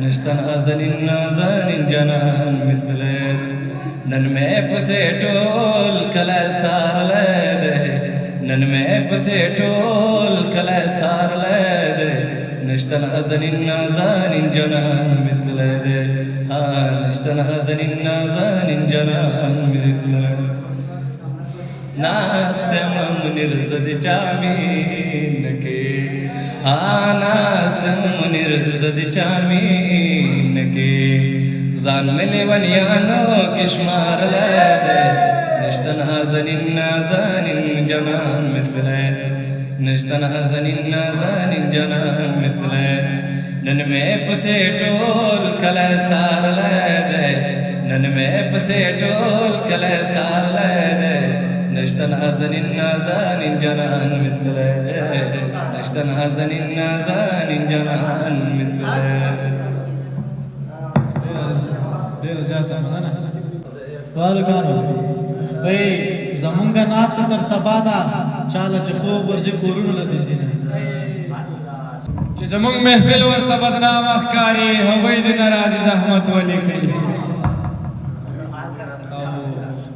S8: نشته نازنین نازنین جانان مې تللی دی. نن مې پسې ټول کلی څارلی دی، نن مې پسې ټول کلی څارلی دی، نشته نازنین نازنین جانان مې تللی دی، ها نشته نازنین نازنین جانان مې تللی دی. ناست یم منیر زه د چا مینه کې، ها ناست یم منیر زه د چا مینه کې، ځان مې لیونیانو کې شمارلی دی، نشته نازنین نازنین جانان مې تللی دی، نشته نازنین نازنین جانان مې تللی دی. نن مې پسې ټول کلی څارلی دی، نن مې پسې ټول کلی څارلی دی، نشته نازنین نازنین جانان مې تللی دی، نشته نازنین نازنین جانان مې تللی دی.
S2: ډېره زیاته مننه. هلکانو وایي زمونږ ناسته تر سبا ده، چاله چې خوب ورځي کورونو له دې ځي نه.
S4: چې زمونږ محفل ورته بدنامه ښکاري، هغوی دې نه راځي زحمت ولې کړي.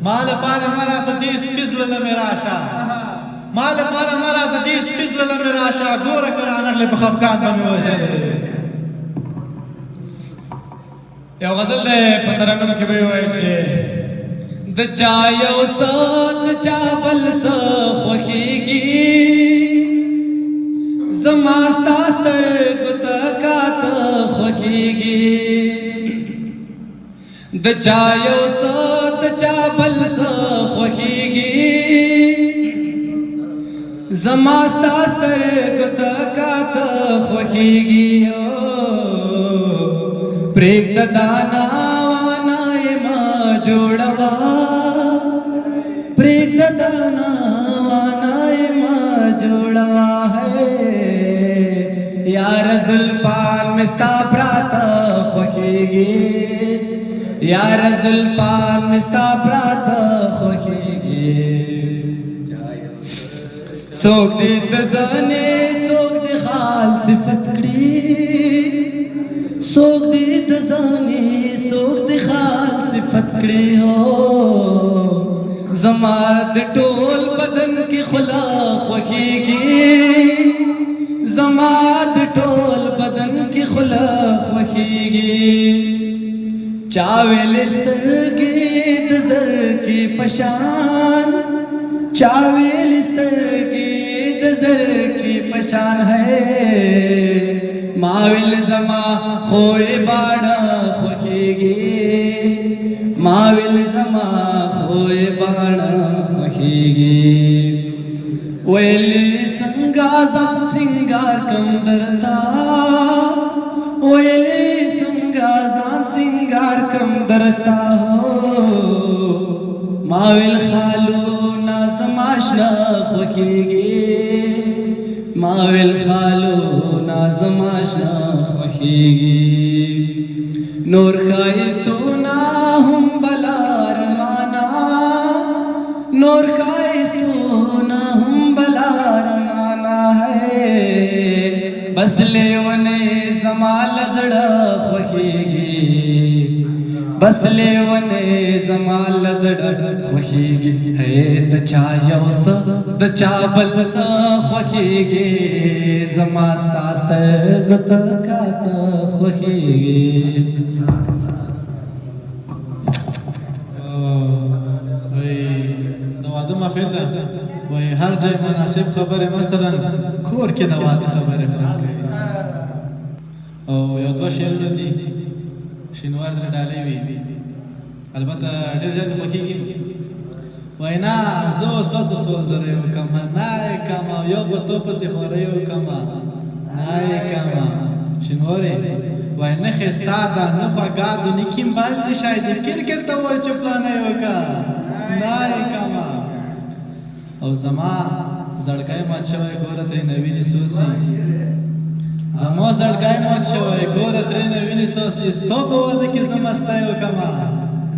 S2: ما لپاره مه راځه دې سپي زړه له مې راشه، ما لپاره مه راځه دې سپي زړه له مې راشه، ګوره که رانغلې په خفګان به مې وژلې.
S1: یو غزل دی په ترنم کې به یې وویل چې د چا یو څه د چا بل څه خوښېږي، زما ستا سترګو ته کاته خوښېږي. د چا یو څه د چا بل څه خوښېږي، زما ستا سترګو ته کاته خوښېږي. پرېږده دا ناوانه یې مه جوړوه، پرېږده دا ناوانه یې مه جوړوه. یار زلفان مې ستا پراته خوښېږي، یار زلفان مې ستا پراته خوښېږي. څوک دې د ځانې څوک دې خال صفت کړي، څوک دې د ځانې څوک دې خال صفت کړي. هو زما د ټول بدن کې خلا خوښېږي، زما د ټول بدن کې خلا خوښېږي. چا ویلې سترګې د زرکې په شان، چا ویلې سترګې د زرکې په شان ہے، ما ویل زما خوې باڼه خوښېږي، ما ویل زما خوې باڼه خوښېږي. ویلې څنګه ځان سینګار کم درتا، ویلې څنګه ځان سینګار کم درتا. هو ما ویل خالو نه زما شنه خوښېږي، ما ویل خالو نه زما شنه خوښېږي. نور ښایستونه هم بلا رمانه، نور ښایستونه هم بلا رمانه ہے، بس لیونی زما له زړه خوښېږي، بس لیونی زما له زړه خوښېږي. هی د چا یو څه د چا بل څه خوښېږي، زما ستا سترګو ته کاته خوښېږي.
S2: د واده محفل ده، وایي هر ځای مناسب خبرې، مثلا کور کې د واده خبرې خوند کوي. او یو دوه شعرونه دي شینوار ترې ډالۍ وي، البته ډېر زیات خوښېږي. وایي نه زه اوس تا ته سول زری وکړم، نه یې کمه، یو په تو پسې خورۍ وکړم، نه یې کمه. شینوارې وایي نښې ستا ده نه خوږه دنیکي مبایل چې شاید کرکټ ته وایي چې پلانه یې وکړه، نه یې کمه. او زما زړګی مات شوی ګوره ترې نه وینې سوسي، زما زړګی مات شوی ګوره ترې نه وینې سوسي، ستا په واده کې زه مستۍ وکړم،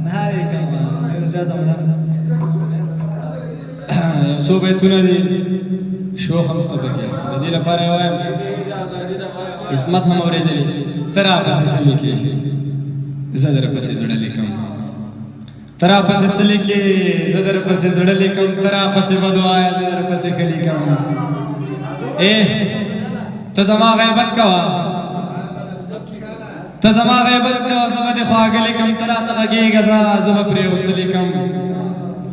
S2: نه یې کمه. ډېر زیاته مننه.
S1: یو څو بیتونه دي شوخ هم شته پکې، د دې لپاره یې وایم. عصمت هم اورېدلي، ته راپسې څه لیکې زه درپسې زړه لیکم، ته راپسې څه لیکې زه درپسې زړه لیکم، ته راپسې بد وایه زه درپسې ښه لیکم. ای ته زما غیبت کوه، ته زما غیبت کوه، زه به دې خواږه لیکم، ته راته غږېږه زه به پرې اوس لیکم.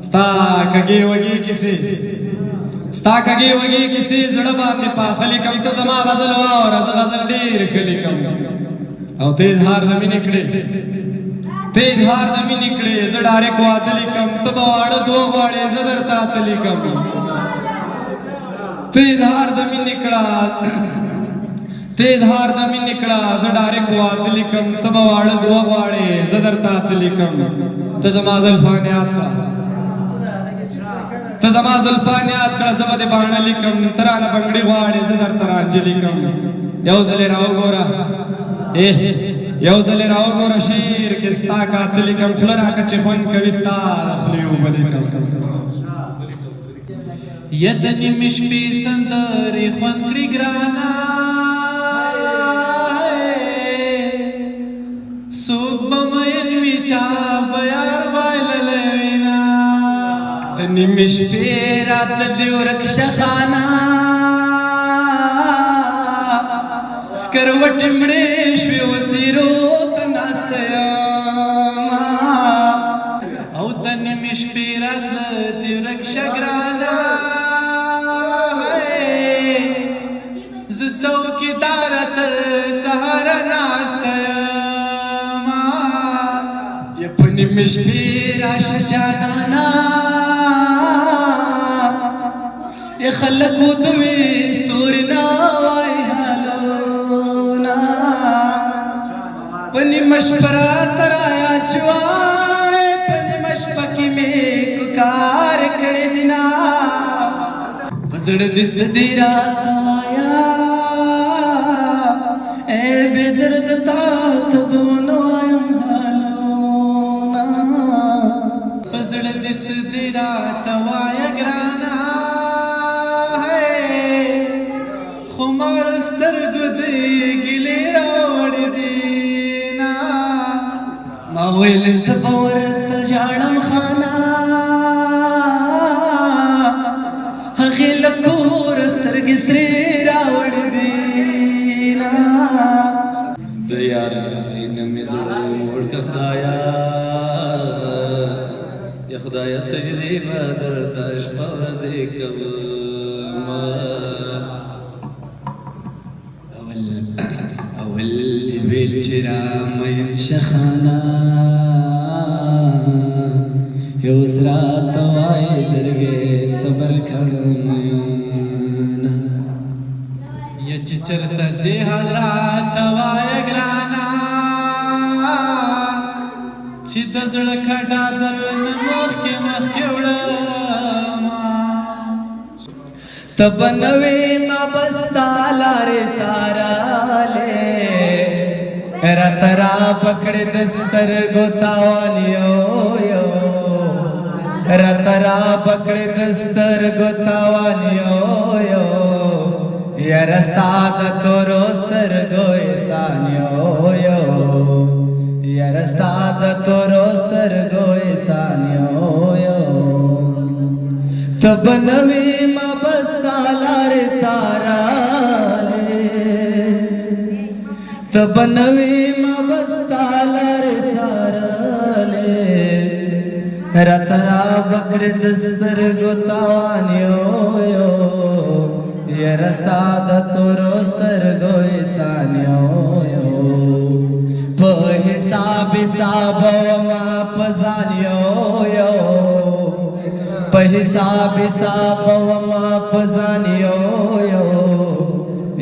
S1: ستا کږې وږې کیسې، ستا کږې وږې کیسې زړه باندې پاخه لیکم، ته زما غزل واوره زه غزل ډېر ښه لیکم. او ته اظهار د مینې کړې، ته اظهار د مینې کړې، زه ډایرک واده لیکم، ته به واړه دوه غواړې زه درته اته لیکم. ته اظهار د مینې کړه، ته اظهار د مینې کړه، زه ډایرک واده لیکم، ته به واړه دوه غواړې زه درته اته لیکم. ته زما زلفان یاد کړه، ته زما زلفان یاد کړه، زه به دې باڼه لیکم، ته رانه بنګړي غواړې زه درته رانجه لیکم. یو ځل یې راوګوره، یو ځل یې راوګوره شعر کې ستا کاته لیکم، خوله راکړه چې خوند کوي ستا د خولې اوبه لیکم.
S2: یا د نیمې شپې سندرې خوند کړي ګرانه، څوک به مین وي چا به یار بایللی وي نه.
S8: د نیمې شپې راته دې ورک شه خانه، سکروټې مړې شوې وزیرو ته ناسته یمه.
S2: او د نیمې شپې راتله دې ورک شه ګرانه، زه څوکیداره تر سهاره ناسته یمه.
S8: یا په نیمې شپې راشه جانانه، یا خلک وده وي ستوري نه وایي حالونه. په نیمه شپه راته رایاد شوای، په نیمه شپه کې مې کوکار کړی دی نه. په زړه دې څه دي راته وایه، ای بې درده تا ته به ونه وایم حالونه.
S2: په زړه دې څه دي راته وایه ګرانه، خمار سترګو دې ګیلې راوړې دي نه.
S8: ما ویل زه به ورته ژاړم خانه، هغې له کوره سترګې سرې راوړې دي نه. د یار یارۍ نه مې زړه موړ که خدایه، یا خدایه سجدې به درته شپه ورځې کومه. اول دې ویل چې رامیین شه خانه، یو اوس راته وایې زړګی صبر کړه میینه.
S2: یا چې چېرته ځې حال راته وایه ګرانه، چې د زړه کډه درنه مخکې مخکې وړمه.
S8: ته به نه وې ما به ستا لارې څارلې، راته راپکړې د سترګو تاوان یو یو، راته راپکړې د سترګو تاوان یو یو. یاره ستا د تورو سترګو احسان یو یو، یاره ستا د تورو سترګو احسان یو یو. ته به نه وې ما به ستا لارې څارلې، ته به نه وې ما به ستا لارې څارلې، راته راپکړې د سترګو تاوان یو یو. یاره ستا د تورو سترګو احسان یو یو. په حساب حساب ومه په ځان یو یو، په حساب حساب ومه په ځان یو یو.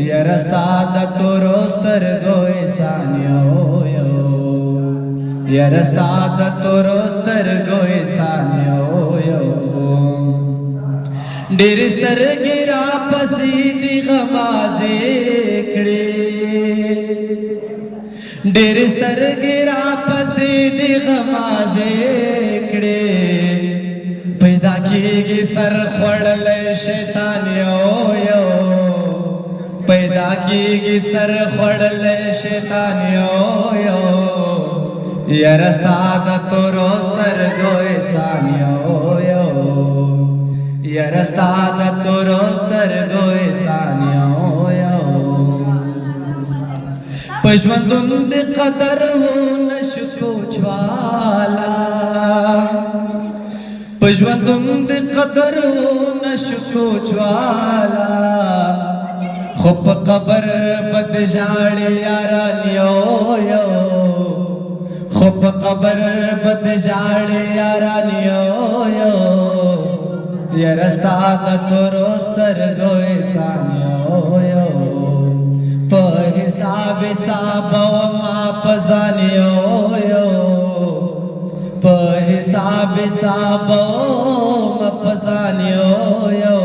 S8: یاره ستا د تورو سترګو احسان یو یو، یاره ستا د تورو سترګو احسان یو یو. ډېرې سترګې راپسې دي غمازې کړې، ډېرې سترګې راپسې دي غمازې کړې. پیدا کېږي سر خوړلی شیطان یو یو، پیدا کېږي سر خوړلی شیطان یو یو. یاره ستا د تورو سترګو احسان یو یو، یاره ستا د تورو سترګو احسان یو یو. په ژوندون د قدر ونه شو کوچواله، په ژوندون د قدر ونه شو کوچواله. خو په قبر به د ژاړې یاران یو یو، خو په قبر به د ژاړې یاران یو یو. یاره ستا د تورو سترګو احسان یو یو، په حساب حساب ومه په ځان یو یو، په حساب حساب ومه په ځان یو یو.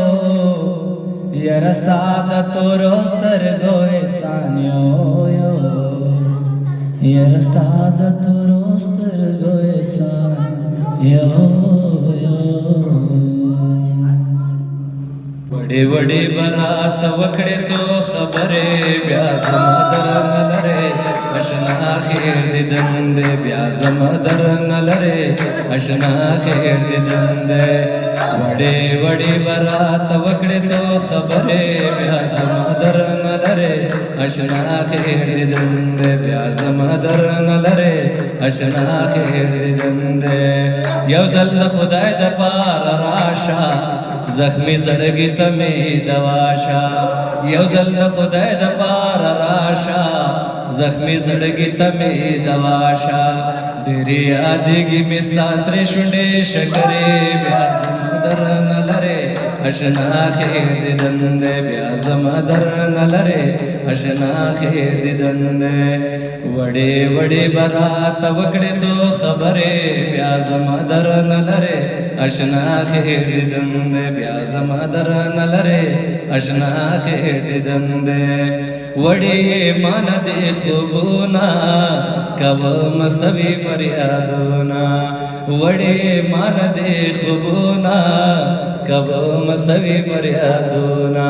S8: یاره ستا د تورو سترګو احسان یو یو، یاره ستا د تورو سترګو احسان یو یو. وړې وړې به راته وکړې څو خبرې بیا زما در نه لرې اشنا خیر دیدن دی بیا زما در نه لرې اشنا خیر دیدن دی وړې وړې به راته وکړې څو خبرې بیا زما در نه لرې اشنا خیر دیدن دی بیا زما در نه لرې اشنا خیر دیدن دی یو ځل د خدای دپاره راشه زخمی زړګي ته مې دوا شه یو ځل د خدای دپاره راشه زخمی زړګي ته مې دوا شه ډېرې یادېږي مې ستا سرې شونډې شکرې بیا زما در نه لرې اشنا خیر دیدن دی بیا زما در نه لرې اشنا خیر دیدن دی وړې وړې به راته وکړې څو خبرې بیا زما در نه لرې اشنا خیر دیدن دی بیا زما در نه لرې اشنا خیر دیدن دی وړې مانه دې خوبونه کوه مسوي فریادونه وړې مانه دې خوبونه کوه مسوي فریادونه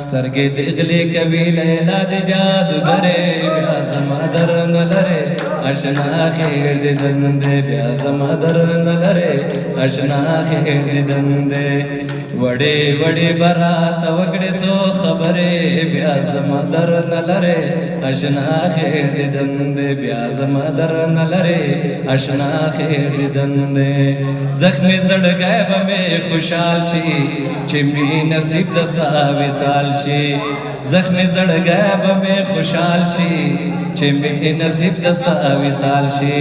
S8: سترګې دې غلې کوي لیلا دې جادوګرې بیا زما در نه لرې اشنا خیر دیدن دی بیا زما در نه لرې اشنا خیر دیدن دی وړې وړې به راته وکړې څو خبرې بیا زما در نه لرې اشنا خیر دیدن دی بیا زما در نه لرې اشنا خیر دیدن دی زخمي زړګی به مې خوشحال شي چې مې نصیب د ستا وصال شي زخمي زړګی به مې خوشحال شي چې مې نصیب د ستا وصال شي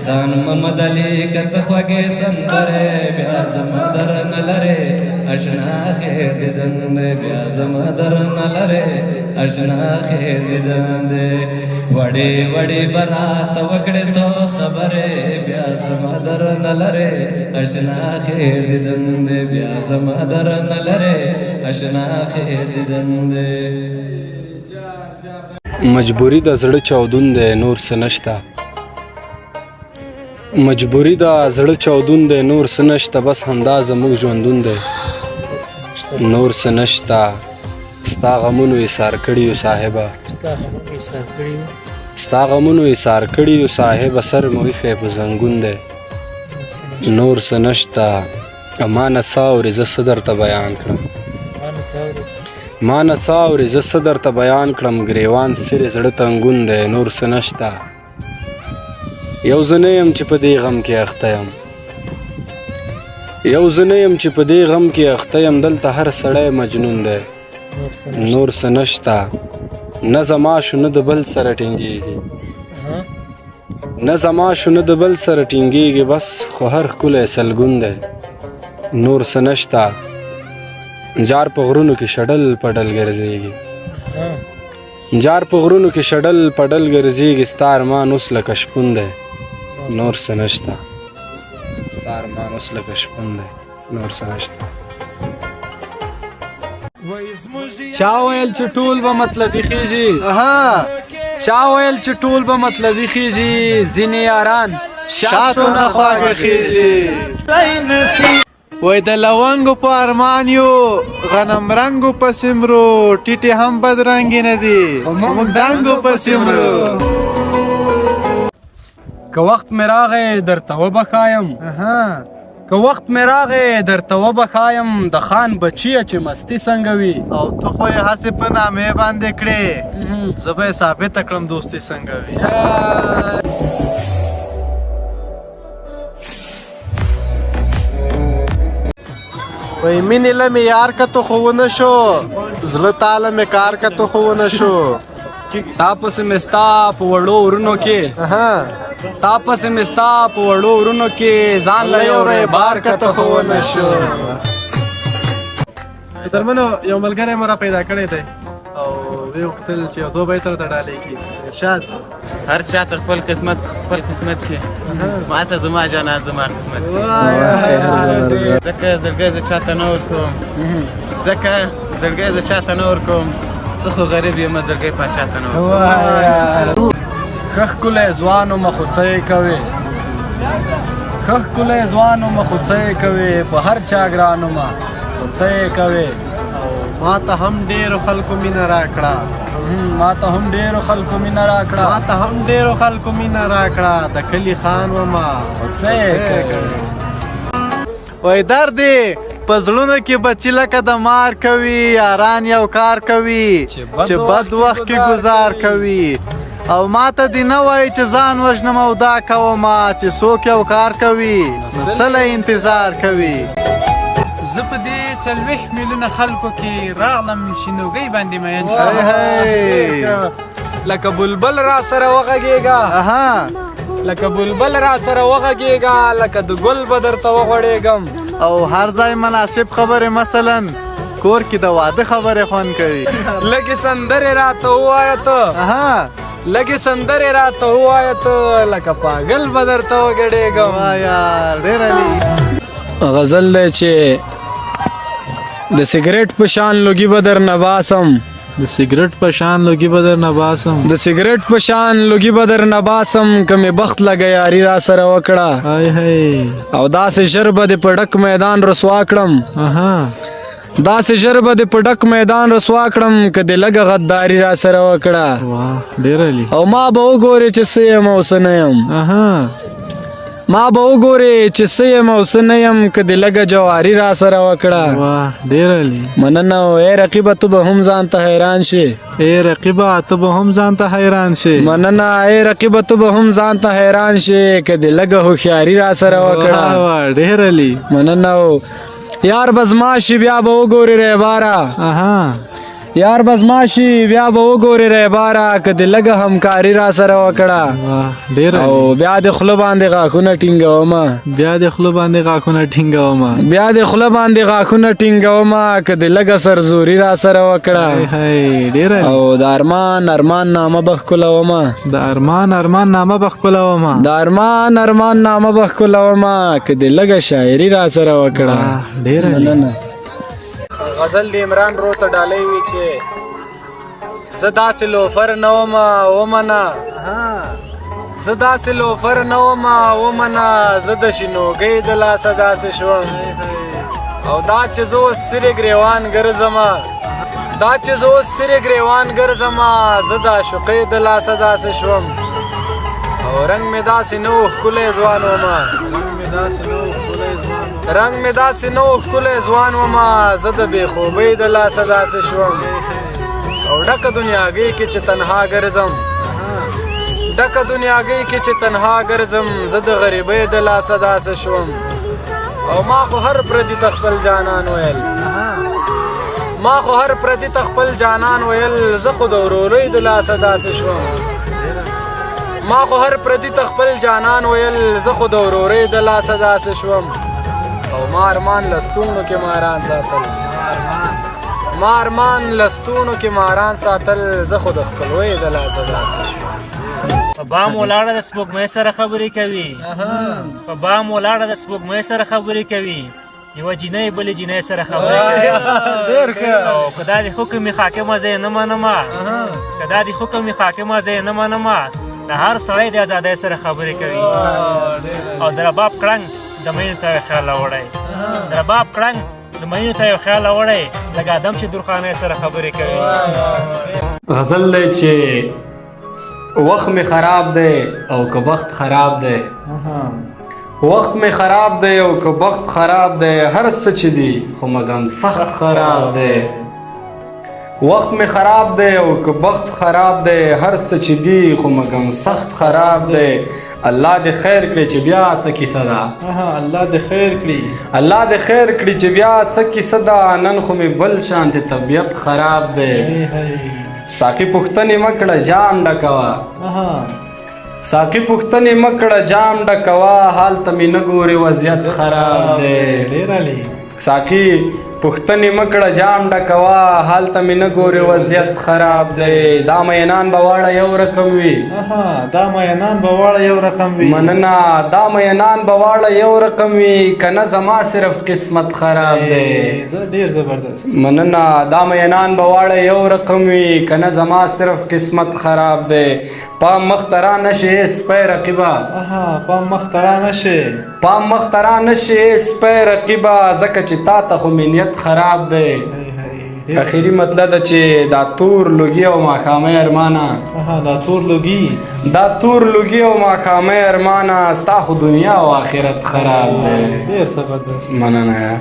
S8: خان محمد علي که ته خوږې سندرې بیا زما در نه لرې اشنا خیر دیدن دی بیا زما در نه لرې اشنا خیر دیدن دی وړې وړې به راته وکړې څو خبرې بیا زما در نه لرې اشنا خیر دیدن دی بیا زما در نه لرې اشنا خیر دیدن دی.
S1: مجبوری د زړه چاودون دی نور څه نشته مجبوری د زړه چاودون دی نور څه نشته بس همدا زموږ ژوندون دی نور څه نشته. ستا غمونو ایسار کړي یو صاحبه ستا غمونو ایسار کړي یو صاحبه سر مو ایښی په زنګون دی نور څه نشته. ما نه څه اورې زه څه درته بیان کړم ما نه څه اورې زه څه درته بیان کړم ګریوان څیرې زړه تنګون دی نور څه نشته. یو زه نه یم چې په دې غم کې اخته یم یو زه نه یم چې په دې غم کې اخته یم دلته هر سړی مجنون دی نور څه نشته. نه زما شو نه د بل سره ټینګېږي نه زما شو نه د بل سره ټینګېږي بس خو هر ښکلی سلګون دی نور څه نشته. جار په غرونو کې شډل پډل ګرځېږي جار په غرونو کې شډل پډل ګرځېږي ستا ارمان اوس لکه شپون دی نور څه نشته. ستا ارمان اوس لکه شپون دی نور څه نشته. چا ویل چې ټول به مطلبي خېژي چا ویل چې ټول به مطلبي خېژي ځینې یاران شاتو نه خواږه خېژي.
S2: وای د لونګو په ارمان یو غنم رنګو پسې مرو ټیټې هم بدرنګې نه دي موږ دنګو پسې مرو.
S1: که وخت مې راغی درته وبخایم که وخت مې راغی درته وبخایم د خان بچیه چې مستي څنګه وي
S2: او ته خو یې هسې په نامې باندې کړې زه به یې ثابته کړم دوستي څنګه وي. وای مینې له مې یار کتو خو ونه شو زړه تاله مې کار کتو خو ونه شو.
S1: تا پسې مې ستا په وړو ورونو کې تا پسې مې ستا په وړو ورونو کې ځان له یو ریبار کتو خو ونه شو.
S2: قدرمنو یو ملګری مو را پیدا کړی دی او ویې غوښتل چې یو دوه بیته راته ډالۍ کړي. ارشاد.
S3: هر چا ته خپل قسمت خپل قسمت کې ما ته زما جانان زما قسمت کې ځکه زړګی زه چاته نه ورکوم ځکه زړګی زه چاته نه ورکوم زه خو غریب یم زړګی پاچا ته نه ورکوم.
S1: ښه ښکلی ځوان وم خو څه یې کوې ښه ښکلی ځوان وم خو څه یې کوې په هر چا ګران وم خو څه یې کوې.
S2: ما ته هم ډېرو خلکو مینه راکړه.
S1: ما ته هم ډېرو خلکو مینه راکړه.
S2: ما ته هم ډېرو خلکو مینه راکړه، د کلي خان ومه
S1: خو څه یې کړې.
S2: وای درد په زړونو کې بچی لکه د مار کوي، یاران یو کار کوي چې بد وخت کې ګزار کوي. او ما ته دې نه وایي چې ځان وژنم او دا کوم، چې څوک یو کار کوي نو سله انتظار کوي.
S4: زه په دې 40 میلیونه خلکو کې راغلم شینوګۍ باندې مین شوم.
S1: لکه بلبل را سره وغږېږه، لکه بلبل را سره وغږېږه، لکه د ګل به درته وغوړېږم.
S2: او هر ځای مناسب خبرې، مثلا کور کې د واده خبرې خوند کوي.
S1: لږې سندرې راته ووایه ته، لږې سندرې راته ووایه ته، لکه پاګل به درته وګډېږم.
S2: ډېر عالي
S1: غزل دی چې د سګرټ په شان لوګي به درنه باسم،
S2: د سګرټ په شان لوګي به درنه باسم،
S1: د سګرټ په شان لوګي به درنه باسم، که مې بخت لږه یاري را سره وکړه. او داسې ژر به دې په ډک میدان رسوا کړم، داسې ژر به دې په ډک میدان رسوا کړم، که دې لږه غداري را سره وکړه. او ما به وګورې چې څه یم او څه نه یم، ما به وګورې چې څه یم او څه نه یم، که دې لږه جواري را سره وکړه. مننه. ای رقیبه ته به هم ځان ته حیران شې،
S2: ای رقیبه ته به هم ځان ته حیران شې.
S1: مننه. ای رقیبه ته به هم ځان ته حیران شې، که دې لږه هوښیاري را سره وکړه.
S2: ډېر عالي.
S1: مننه. یار به زما شي بیا به وګورې ریباره، یار به زما شي بیا به وګورې ریباره، که دې لږه همکاري را سره وکړه. او بیا دې خوله باندې غاښونه ټینګومه،
S2: بیا دې خوله باندې غاښونه ټینګومه،
S1: بیا دې خوله باندې غاښونه ټینګومه، که دې لږه سرزوري را سره وکړه. او د ارمان ارمان نامه به ښکلومه،
S2: د ارمان ارمان نامه به ښکلومه،
S1: د ارمان ارمان نامه به ښکلومه، که دې لږه شاعري را سره وکړه. مننه. غزل د عمران رو ته ډالۍ وي چې زه داسې لوفر نه ومه ومنه، زه داسې لوفر نه ومه ومنه، زه د شینوګۍ د لاسه داسې شوم. او دا چې زه اوس سرې ګریوان ګرځمه، دا چې زه اوس سرې ګریوان ګرځمه، زه د عاشقۍ د لاسه داسې شوم. او رنګ مې داسې نه و ښکلی ځوان ومه، رنګ مې داسې نه و ښکلی ځوان ومه، زه د بې خوبۍ د لاسه داسې شوم. او ډکه دنیاګۍ کې چې تنها ګرځم، ډکه دنیاګۍ کې چې تنها ګرځم، زه د غریبۍ د لاسه داسې شوم. او ما خو هر پردي ته خپل جانان ویل، ما خو هر پردي ته خپل جانان ویل، زه خو د ورورۍ د لاسه داسې شوم. ما خو هر پردي ته خپل جانان ویل، زه خو د ورورۍ د لاسه داسې شوم. او ما ارمان لستوڼو کې ماران ساتل، ما ارمان لستوڼو کې ماران ساتل، زه خو د خپلوۍ د لاسه داسې شوم.
S5: په بام ولاړه د سپوږمۍ سره خبرې کوي، په بام ولاړه د سپوږمۍ سره خبرې کوي، یوه جینۍ بلې جینۍ سره خبرې کوي.
S1: ډېر ښه.
S5: او که دا د حکم یې حاکمه زه یې نه منمه، که دا د حکم یې حاکمه زه یې نه منمه، د هر سړی د ازادۍ سره خبرې کوي. او د رباب کړنګ د مینې ته یو خیال راوړی، د رباب کړنګ د مینې ته یو خیال راوړی، لکه ادم چې درخانۍ سره خبرې کوي.
S1: غزل دی چې وخت مې خراب دی او که بخت خراب دی، وخت مې خراب دی او که بخت خراب دی، هر څه چې دي خو مګم سخت خراب دی. وخت مې خراب دی او که بخت خراب دی، هر څه چې دي خو مګم سخت خراب دی. الله دې خیر کړي چې بیا څه کیسه ده،
S2: الله دې خیر کړي،
S1: الله دې خیر کړي چې بیا څه کیسه ده، نن خو مې بل شان ته طبیعت خراب دی. ساقي پوښتنې مه کړه جام ډکوه، ساقي پوښتنې مه کړه جام ډکوه، حال ته مې نه ګورې وضعیت خراب دی. ساقي پوښتنې مه کړه جام ډکوه، حال ته مې نه ګورې وضعیت خراب دی. دا مینان به واړه یو رقم وي،
S2: دا مینان به واړه یو رقم وي.
S1: مننه. دا مینان به واړه یو رقم وي، که نه زما صرف قسمت خراب دی.
S2: ډېر زبردست.
S1: مننه. دا مینان به واړه یو رقم وي، که نه زما صرف قسمت خراب دی. پام مخ ته را نه شې سپی رقیبه،
S2: پام مخ ته را نه شې،
S1: پام مخ ته را نه شې سپی رقیبه، ځکه چې تا ته خو مې نیت خراب دی. اخیری مطلب ده چې دا تور لوګي او ماښامۍ ارمانه.
S2: دا تور لوګي.
S1: دا تور لوګي او ماښامۍ ارمانه، ستا خو دنیا او آخرت خراب دی.
S2: ډیر زبردست.
S1: مننه.